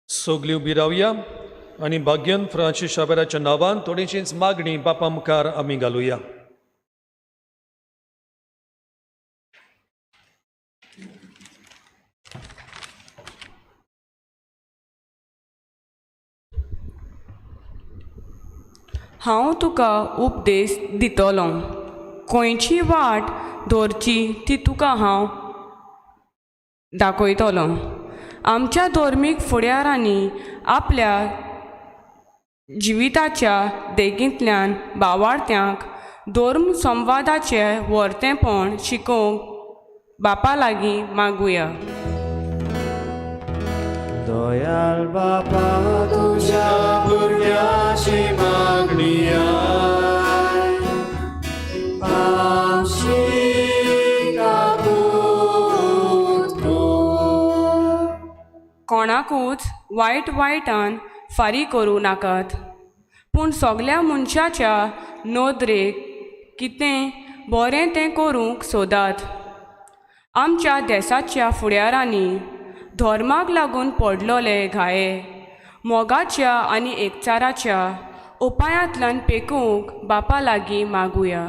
सगळीं उबी रावया आनी भाग्यन फ्रांसीस शावेराच्या नांवान थोडीशीच मागणी बापा मुखार आमी घालुया. हांव तुका उपदेश दितलो, खंयची वाट दवरची ती तुका हांव दाखयतलो. आमच्या धर्मीक फुडारांनी आपल्या जिविताच्या देगींतल्यान बावार्थ्यांक धर्म संवादाचें व्हरतेंपण शिकोवंक बापा लागीं मागुया. दयाळ बापा, तुज्या भुरग्याची मागणी आयक, आमची काकूत कर. कोणाकूच वायट वायटान फारीक करूं नाकात, पूण सगल्या मनशाच्या नदरेक कितें बरें तें करूंक सोदात. आमच्या देसाच्या फुडारांनी धर्माक लागून पडलोले घाये मोगाच्या आनी एकचाराच्या उपायांतल्यान पेकूंक बापा लागीं मागुया.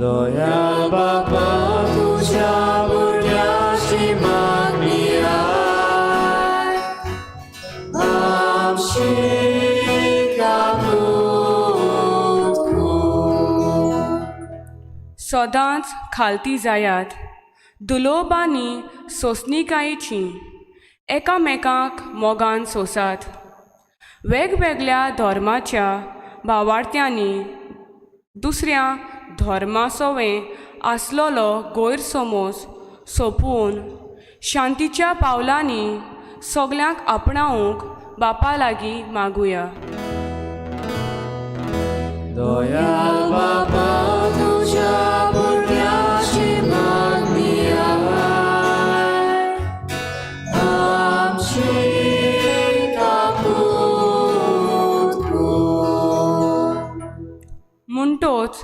दयाळ बापा, तुज्या भुरग्याची मागणी आयक, आमची सदांच खालती जायात, दुलोबांनी सोंसणिकायेची एकामेकांक मोगान सोंसात. वेगवेगळ्या धर्माच्या भावार्थ्यांनी दुसऱ्या धर्मासवें आसलेलो गैरसमज सोंपोवन शांतीच्या पावलांनी सगल्यांक आपणावंक बापा लागीं मागुया. दयाळ बापा तुज्या भुरग्याची मागणी आय, आमची काकूत कर. म्हणटोच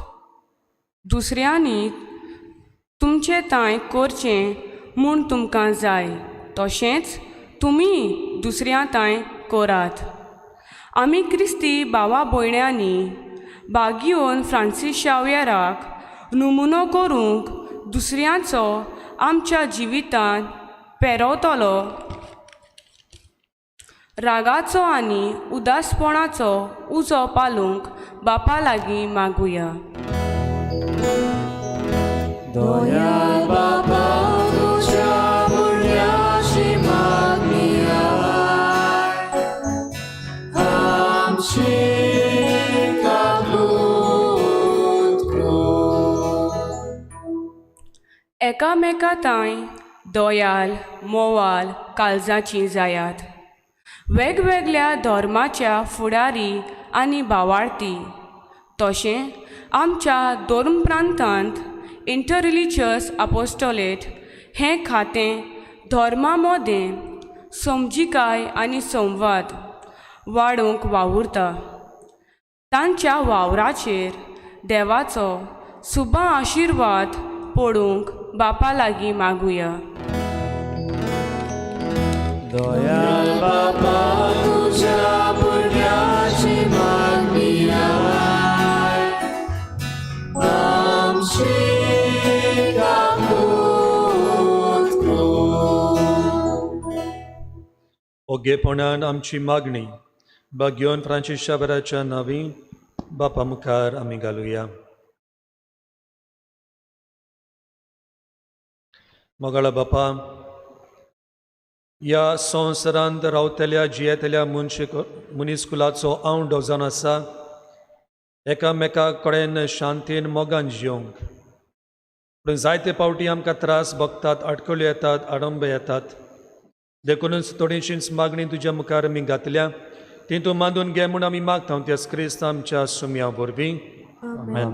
दुसऱ्यांनी तुमचे तांय करचें म्हूण तुमकां जाय तशेंच तुमी दुसऱ्यां तांय करात. आमी क्रिस्ती भावा भयण्यांनी बागियोन फ्रांसीस शाव्येराक नमुनो करूंक दुसऱ्यांचो आमच्या जिवितांत पेरवतलो रागाचो आनी उदासपणाचो उजो पालोवंक बापा लागीं मागुया. दयाळ बापा तुज्या भुरग्याची मागणी आय, आमची काकूत कर. एकामेका तांय दयाल मोवाल काळजाची जायात. वेगवेगळ्या धर्माच्या फुडारी आनी भावार्थी तशें आमच्या धर्म प्रांतांत इंटररिलिजियस आपोस्टोलेट हें खातें धर्मा मदें समजिकाय आनी संवाद वाडोवंक वावुरता. तांच्या वावराचेर देवाचो सुबा आशिर्वाद पडूंक बापा लागीं मागुया. दयाळ बापा तुज्या भुरग्याची मागणी आय, आमची काकूत कर. ओगेपणान आमची मागणी बाग्योन फ्रांसीस शाबराच्या नांवी बापा मुखार आमी घालुया. मोगाळा बापा, ह्या संवसारांत रावतल्या जियेतल्या मनीसकुलाचो आवंडो जावन आसा एकामेका कडेन शांतीन मोगान जियोंक. पूण जायते फावटी आमकां त्रास भोगतात, आडखळ्यो येतात, आडंब येतात. देखूनच थोडीशींच मागणी तुज्या मुखार आमी घातल्या, ती तूं मानून घे म्हूण आमी मागता त्याच क्रिस्त आमच्या सुम्या वरवीं. आमेन.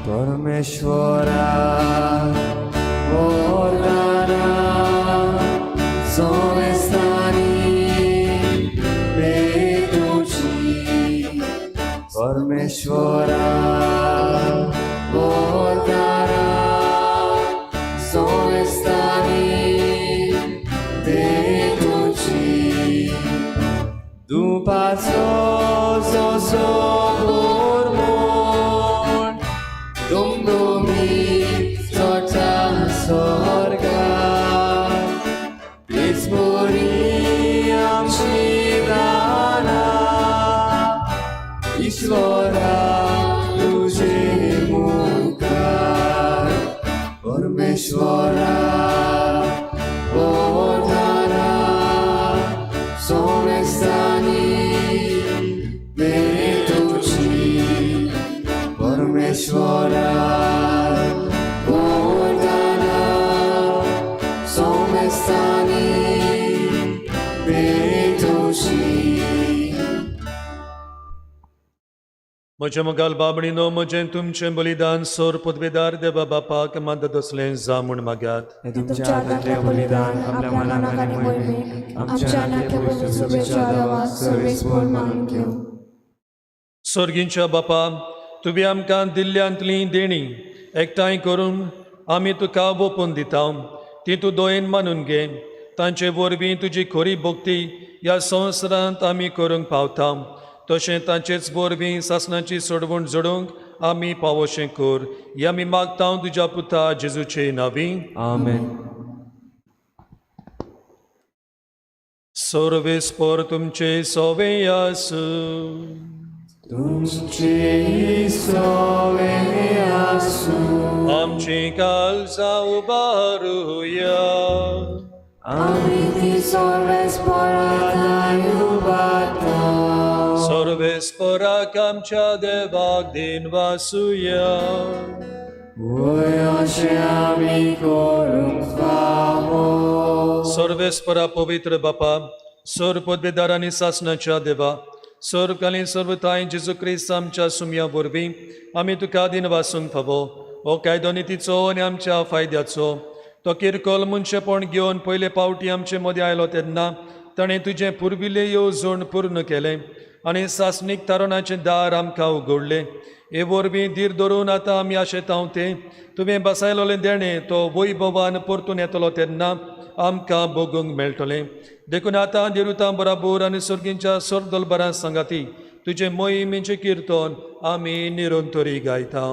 परमेश्वरा वरदाना सोमेस्तानी भेटोची. परमेश्वरा वरदाना सोमेस्तानी भेटोची. दुपाचो सोसो बोरमोण दुमदुमी चडटा स्वर्गार. तीच बरी आमची दाना ईश्वरा तुजे मुखार. परमेश्वरा वरदाना सोमेस्तानी भेटोची. परमेश्वरा वरदाना सोमेस्तानी भेटोची. म्हज्या मोगाल बाबणीनो, म्हजें तुमचें बलिदान सोर पदवेदार देवा बापाक मानता तसलें जा म्हूण मागात. हें तुमच्या हातांतलें बलिदान आपल्या मनाक आनी मोहिमेक आमच्या नाट्य शुभेच्छा देवाक सर्वेस्पर मानून घेवं. सोर्गींच्या बापा, तुवें आमकां दिल्ल्यांतलीं देणीं एकठांय करून आमी तुका ओंपून दिता, ती तूं दोयेन मानून घे. तांचे वरवीं तुजी खरी भक्ती ह्या संवसारांत आमी करूंक पावता, तशें तांचेच वरवीं सासणाची सोडवण जोडूंक आमी पावोशें कर. हें आमी मागता तुज्या पुता जेजूचे नांवी. आमेन. सर्वेस्पर तुमचे सोवे आसूं. तुमचे सोवे आसूं. आमची काळजां उबारुया. आमी ती सर्वेस्परा उबारता. सर्वेस्पराक आमच्या देवाक दिन वासुया. वय अशें आमी करूंक फावो. सर्वेस्परा पवित्र बापा, सर्व पदवेदार आनी सासणाच्या देवा, सर्वकालीन सर्वताय जेजू क्रिस्त आमच्या सुमया वरवीं आमी तुका दिन वासूंक फावो. हो कायदो नितीचो आनी आमच्या फायद्याचो. तो किरकोल मनशेपण घेवन पयले पावटी आमचे मदीं आयलो तेन्ना ताणें तुजें पुर्विल्लें येवजण पूर्ण केलें आनी सासणीक तारणाचें दार आमकां उगडलें. हे वरवीं धीर धरून आतां आमी आशेतांव तें तुवें बसायलोलें देणें तो वैभवान परतून येतलो तेन्ना आमकां भोगूंक मेळटलें. देखून आतां देरुतां बराबर आनी सर्गींच्या सर्दलबरां सांगाती तुजें मोहिमेचें किर्तन आमी निरंतरी गायता.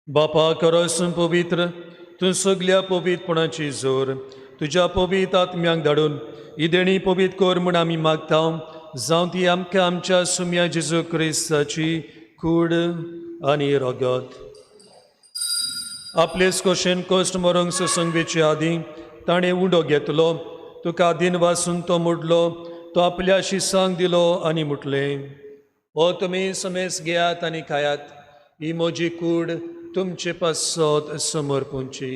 बापा करसून पवित्र तूं सगल्या पवित्रपणाची जोर तुज्या पवित्र आत्म्यांक धाडून ही देणी पवित्र कर म्हूण आमी मागता. जावं ती आमकां आमच्या सुम्या जेजू क्रिस्ताची कूड आनी रगत. आपलेच कशेन कश्ट मरूंक सोसूंक वेचे आदीं ताणें उंडो घेतलो, तुका दिन वासून तो मोडलो, तो आपल्या शिसांक दिलो आनी म्हटलें, हो तुमी समेस घेयात आनी खायात, ही म्हजी कूड तुमचे पासत समर्पूंची.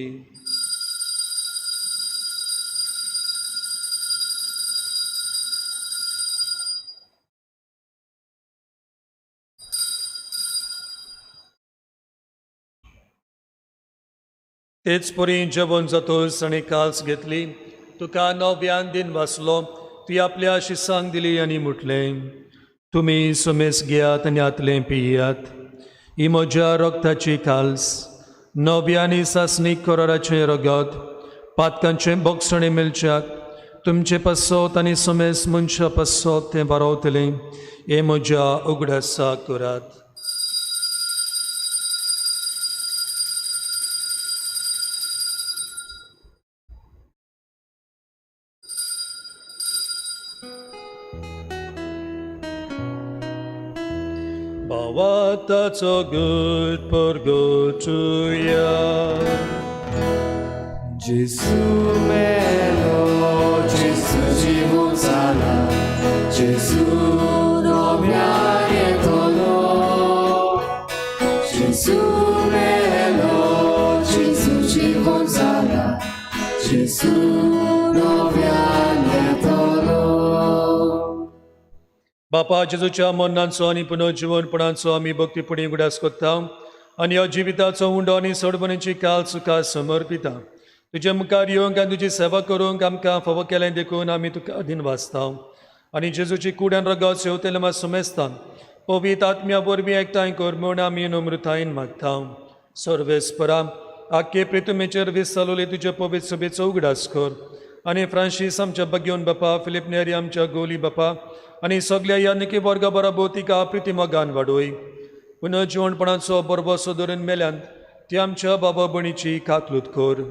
तेच परी जेवण जातोच आनी काल्स घेतली, तुका नव्यान दिन वाचलो, ती आपल्या शिसांक दिली आनी म्हटलें, तुमी समेस घेयात आनी आतलें पियात, ही म्हज्या रगताची काल्स, नव्या आनी सासणीक कराराचें रगत, पातकांचें बोगसणें मेळच्याक तुमचे पासत आनी समेस मनशा पासत तें बरोवतलें, हें म्हज्या उगडासा करात. भावार्थाचो गूट परगटुया. Gesù melo, Gesù जीवन जाला, Gesù नव्यान येतलो. Gesù melo, Gesù जीवन जाला, Gesù नव्यान येतलो. बापा जेजूच्या मरणाचो आनी पुनर्जिवनपणाचो आमी भक्तीपणी उगडास करता आनी ह्या जिविताचो उंडो आनी सोडवणेची काल सुखा समर्पिता. तुज्या मुखार येवंक आनी तुजी सेवा करूंक आमकां फावो केलें देखून आमी तुका अधीन वाचता आनी जेजूची कूड आनी रगत सेवतले मात सुमेस्तान पवित्र आत्म्या वरवीं एकठांय कर म्हूण आमी नम्रतायेन मागता. सर्वेस्परा आख्खे प्रितुमेचेर वीस चालवले तुज्या पवित्र सभेचो उगडास कर आनी फ्रांसीस आमच्या बग्योन बापा, फिलीप नेरी आमच्या गोली बापा आनी सगल्या ह्या निकी वर्गा बराबर तिका प्रितिमोगान वाडोय. पुनर्जिवणपणाचो बरबसो धरून मेल्यान ती आमच्या बाबा भयणीची कातलूत कर.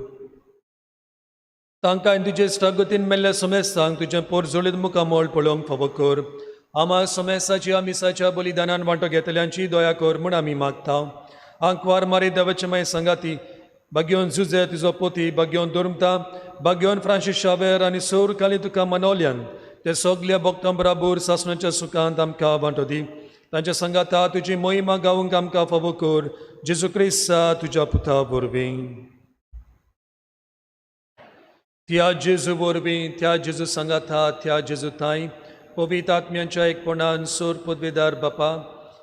तांकां आनी तुजे इश्टागतीन मेल्ल्या समेस्तांक तुजें पोरजोळीत मुखामळ पळोवंक फावो कर. आमा समेस्ताची मिसाच्या बलिदानान वांटो घेतल्यांची दया कर म्हूण आमी मागता. आंकवार मारी देवाचे माय सांगाती बागयोन जुजे तुजो पोती, बागयोन दुर्मता, बागयोन फ्रांसीस शावेर आनी सोर काली तुका मनोल्यान ते सगल्या भक्तां बराबर सासणाच्या सुखांत आमकां वांटो दी. तांच्या सांगाता तुजी मोहिमा गावंक आमकां फावो कर, जेजू क्रिस्ता तुज्या पुता वरवीं. त्या जेजू वरवीं, त्या जेजू सांगाता, त्या जेजू थांय पवित्र आत्म्यांच्या एकपणान सोर पदवेदार बापा,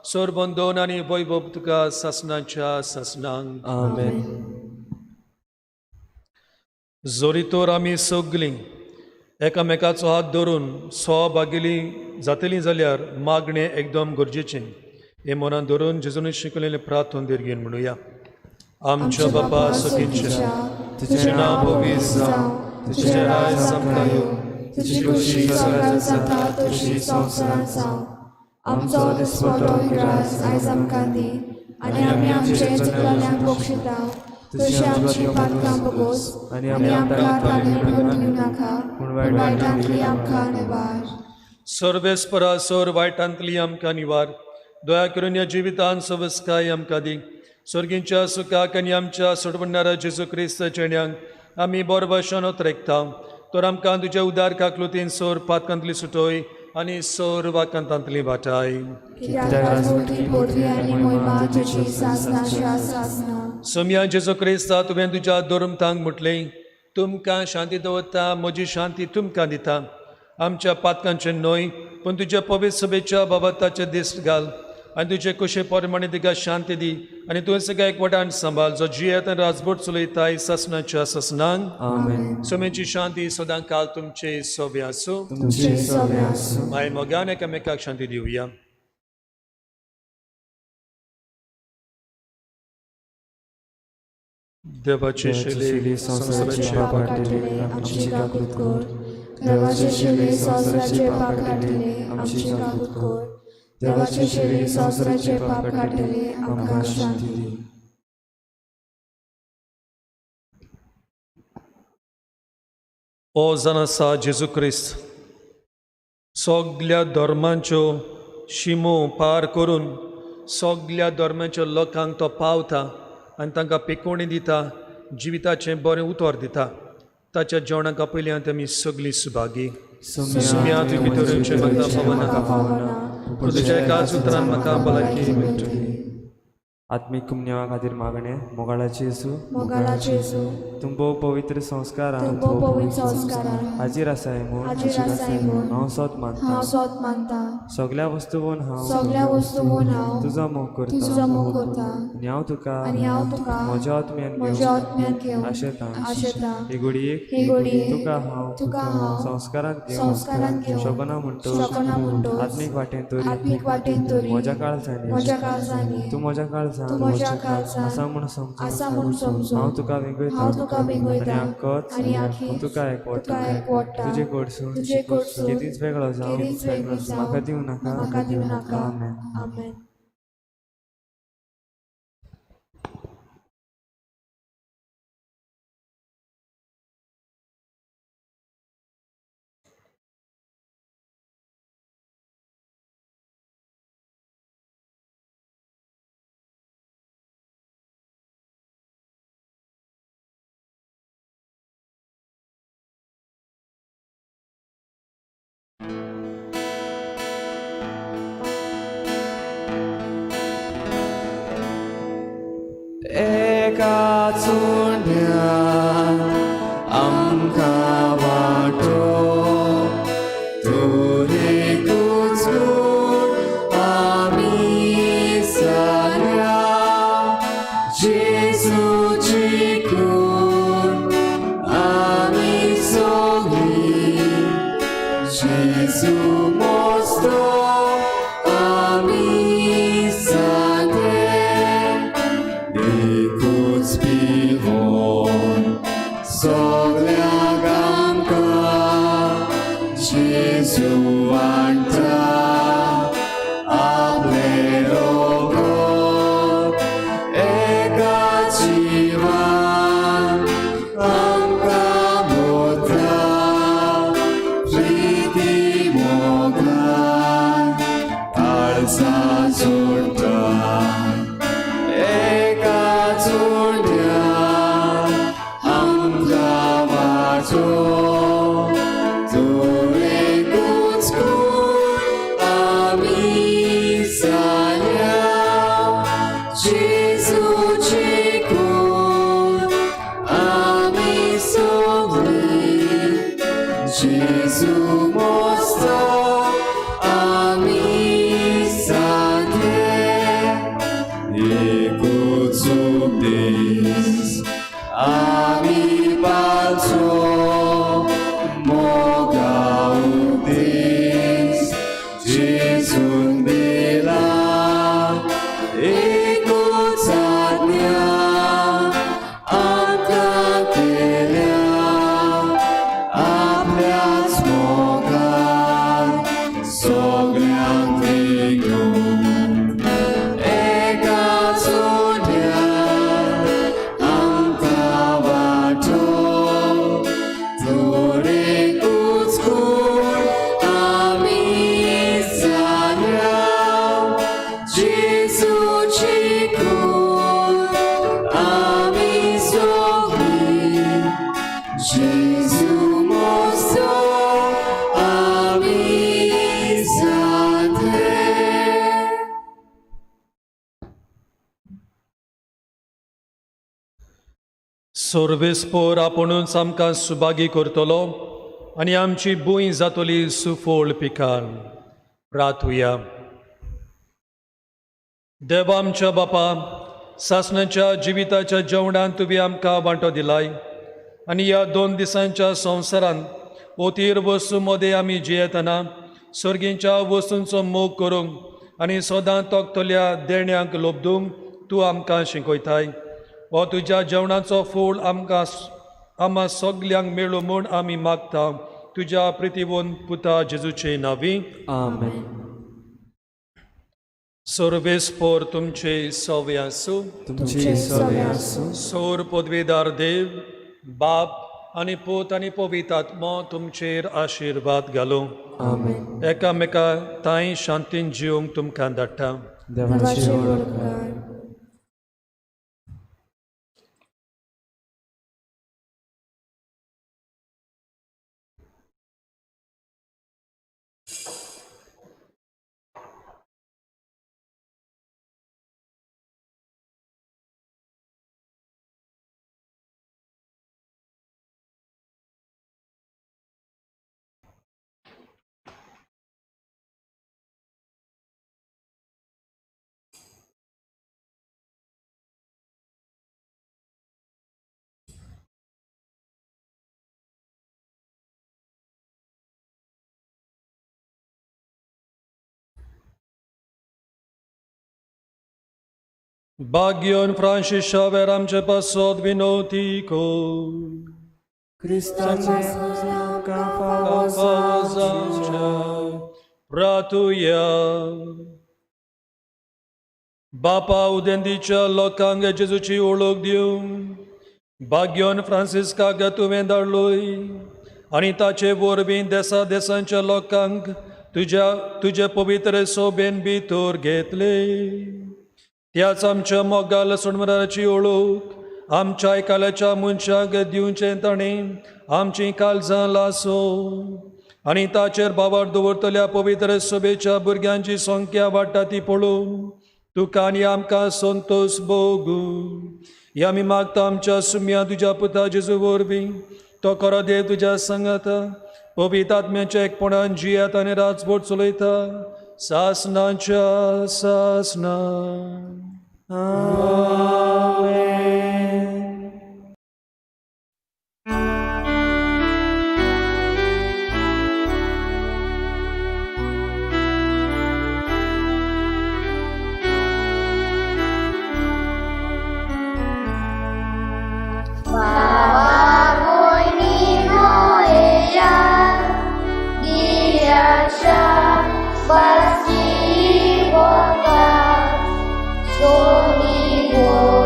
सोर बंदोन आनी वैभव तुका सासणाच्या सासणांक. आमेन. जोरी तर आमी सगलीं एकामेकाचो हात धरून सहभागिली जातलीं जाल्यार मागणें एकदम गरजेचें. हें मनान धरून जेजून शिकयलेलें प्रार्थन दीर्घेन म्हणुया. आमच्या बापा सगळींच्या, तुजें नांव पवित्र जावं, तुजें राज आमकां येवं, तुजी खोशी स्वर्गात जाता तशी संवसारांत जावं. आमचो दिसपटो ग्रास आयज आमकां दी आनी आमी आमचे चुकलेल्यांक बक्षिता तशी आमची पातकां बगोस आनी आमकां ताणें दिवं नाका, पूण वायटांतली आमकां निवार. सर्वेस्परा सोर वायटांतली आमकां निवार. दया करून ह्या जिवितान सवस्काय आमकां दी. स्वर्गींच्या सुखाक आनी आमच्या सोडवणारा जेजू क्रिस्त चेण्यांक आमी बरो ओतरेकता. तर आमकां तुज्या उदार काकलुतीन सोर पातकांतली सुटोय आनी सोर वाकांतांतली वाटाय. सोम्या जेजू क्रिस्ता, तुवें तुज्या धर्मतांक म्हटलें, तुमकां शांती दवरता, म्हजी शांती तुमकां दिता. आमच्या पातकांचें न्हय पूण तुज्या पवित्र सभेच्या बाबताचे दिश्ट घाल आनी तुजे कुशे प्रमाणे तिका शांती दी आनी तुवें सगळ्या एकवटान सांबाळ, जो जियेत आनी राजभट चलयताय सासणाच्या सासणांक. आमेन. सोम्याची शांती सदां काल तुमचे सोबे आसूं. तुमचे सोबे आसूं. माय मोगान एकामेकाक शांती दिवया. देवाचे शिले संवसाराचे पाप काडटले, आमची काकूत कर. देवाचे शिले संवसाराचे पाप काडटले, आमची काकूत कर. देवाचे शिले संवसाराचे पाप काडटले, आमकां शांती दी. ओ जाण आसा जेजू क्रिस्त, सगल्या धर्मांच्यो शिमो पार करून सगल्या धर्मांच्या लोकांक तो पावता आनी तांकां पिकोवणी दिता, जिविताचें बरें उतर दिता. ताच्या जेवणाक आपयल्यान आमी सगळीं सुभागी. सुम्या तुवें भितर येवचें म्हाका फावना, पूण तुज्या एकाच उतरान म्हाका भलायकी मेळटली. आत्मीक कुमन्यावा खातीर मागणें. मोगाळाचे येसू, मोगाळाचे येसू, तूं भोव पवित्र संस्कारान तूं भोव पवित्र संस्कारान हाजीर आसाय म्हूण हाजीर आसाय म्हूण हांव सोत मानता. हांव सोत मानता. सगल्या वस्तून हांव सगल्या वस्तून हांव तुजो मोग करता, तुजो मोग करता. आनी हांव तुका आनी हांव तुका म्हज्या आत्म्यान म्हज्या आत्म्यान घेवन आशेता. आशेता. ही घडयेक ही घडयेक तुका हांव तुका हांव संस्कारांत घेवन संस्कारांत घेवन शकना म्हणटोच शकना म्हणटोच आत्मीक वाटेन तरी आत्मीक वाटेन तरी म्हज्या काळजांनी म्हज्या काळजांनी तूं म्हज्या काळजान तूं म्हज्या काळजान आसा म्हूण समजून आसा म्हूण समजून हांव तुका वेंगयता हांव तुका वेंगयता आनी आख्खोच आनी आखीच तुका एकवटा तुका एकवटा तुजे कडसून तुजे कडसून केदींच वेगळो जावं केदींच वेगळो जावं म्हाका दिवं नाका. म्हाका दिवं नाका. आमेन. आमेन. एका चुंड्यान आमकां वांटो तुरेकूच गूण आमी साऱ्या जेजूची खूण आमी सगळीं जेजू मोस्तो आमी सारे एकूच पिवन जेजू मोस्तो आमी साथे एकूच उपदेश आमी पाळचो मोगा उपदेश जेजून दिला एकूच आज्ञा आमकां केल्या आपल्याच मोगान सगळ्यांक विकून एकाच उड्यान आमकां वाटो तर एकूच कूड आमी जाल्या जेजूची कूड आमी सगळीं जेजू मोस्तो आमी साथे. सर्वेस्पोर आपुणूच आमकां सुभागी करतलो आनी आमची भूंय जातली सुफळ पिकान. प्रार्थुया. देवा आमच्या बापा, सासणाच्या जिविताच्या जेवणान तुवें आमकां वांटो दिलाय आनी ह्या 2 दिसांच्या संवसारांत ओतीर वस्तू मदें आमी जियेतना सर्गींच्या वस्तूंचो मोग करूंक आनी सदां तोखतल्या देण्यांक लोबदूंक तूं आमकां शिकयताय. हो तुज्या जेवणाचो फूल आमकां आमा सगल्यांक मेळूं म्हूण आमी मागता तुज्या प्रितीवंत पुता जेजूचे नांवी. आमेन. सर्वेस्पोर तुमचे सवे आसूं. तुमचे सवे आसूं. सोर पदवीदार देव बाप आनी पूत आनी पवित्र आत्मो तुमचेर आशिर्वाद घालूं. आमेन. एकामेका तांय शांतीन जिवंक तुमकां धाडटा. देवाचे व्हड उपकार. बाग्योन फ्रांसीस शावेर आमचे पासत विनोती कर. क्रिस्ताचे आमकां फावो जावचें. प्रार्थुया. बापा, उदेंतीच्या लोकांक जेजूची ओळख दिवंक बाग्योन फ्रांसिस्काक तुवें धाडलोय आनी ताचे वरवीं देसा देसांच्या लोकांक तुजे पवित्र सोबेन भितर घेतले. त्याच आमच्या मोगाल सोडमराची ओळख आमच्या एकाल्याच्या मनशाक दिवचें ताणें आमचीं काळजां लासो आनी ताचेर बाबार दवरतल्या पवित्र सोबेच्या भुरग्यांची संख्या वाडटा ती पळोवन तुका आनी आमकां संतोश भोगू. हे आमी मागता आमच्या सुम्या तुज्या पुता जेजू वरवीं. तो खरो देव तुज्या सांगाता पवित्र आत्म्याच्या एकपणान जियात आनी राजवट चलयता सासनाच्या सासना. आमेन. Pasci boca, soni.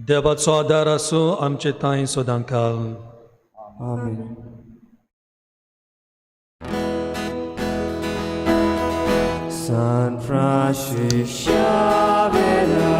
देवाचो आदार आसूं आमचे तांय सदांकाल. आमेन. San Francisco Xavier.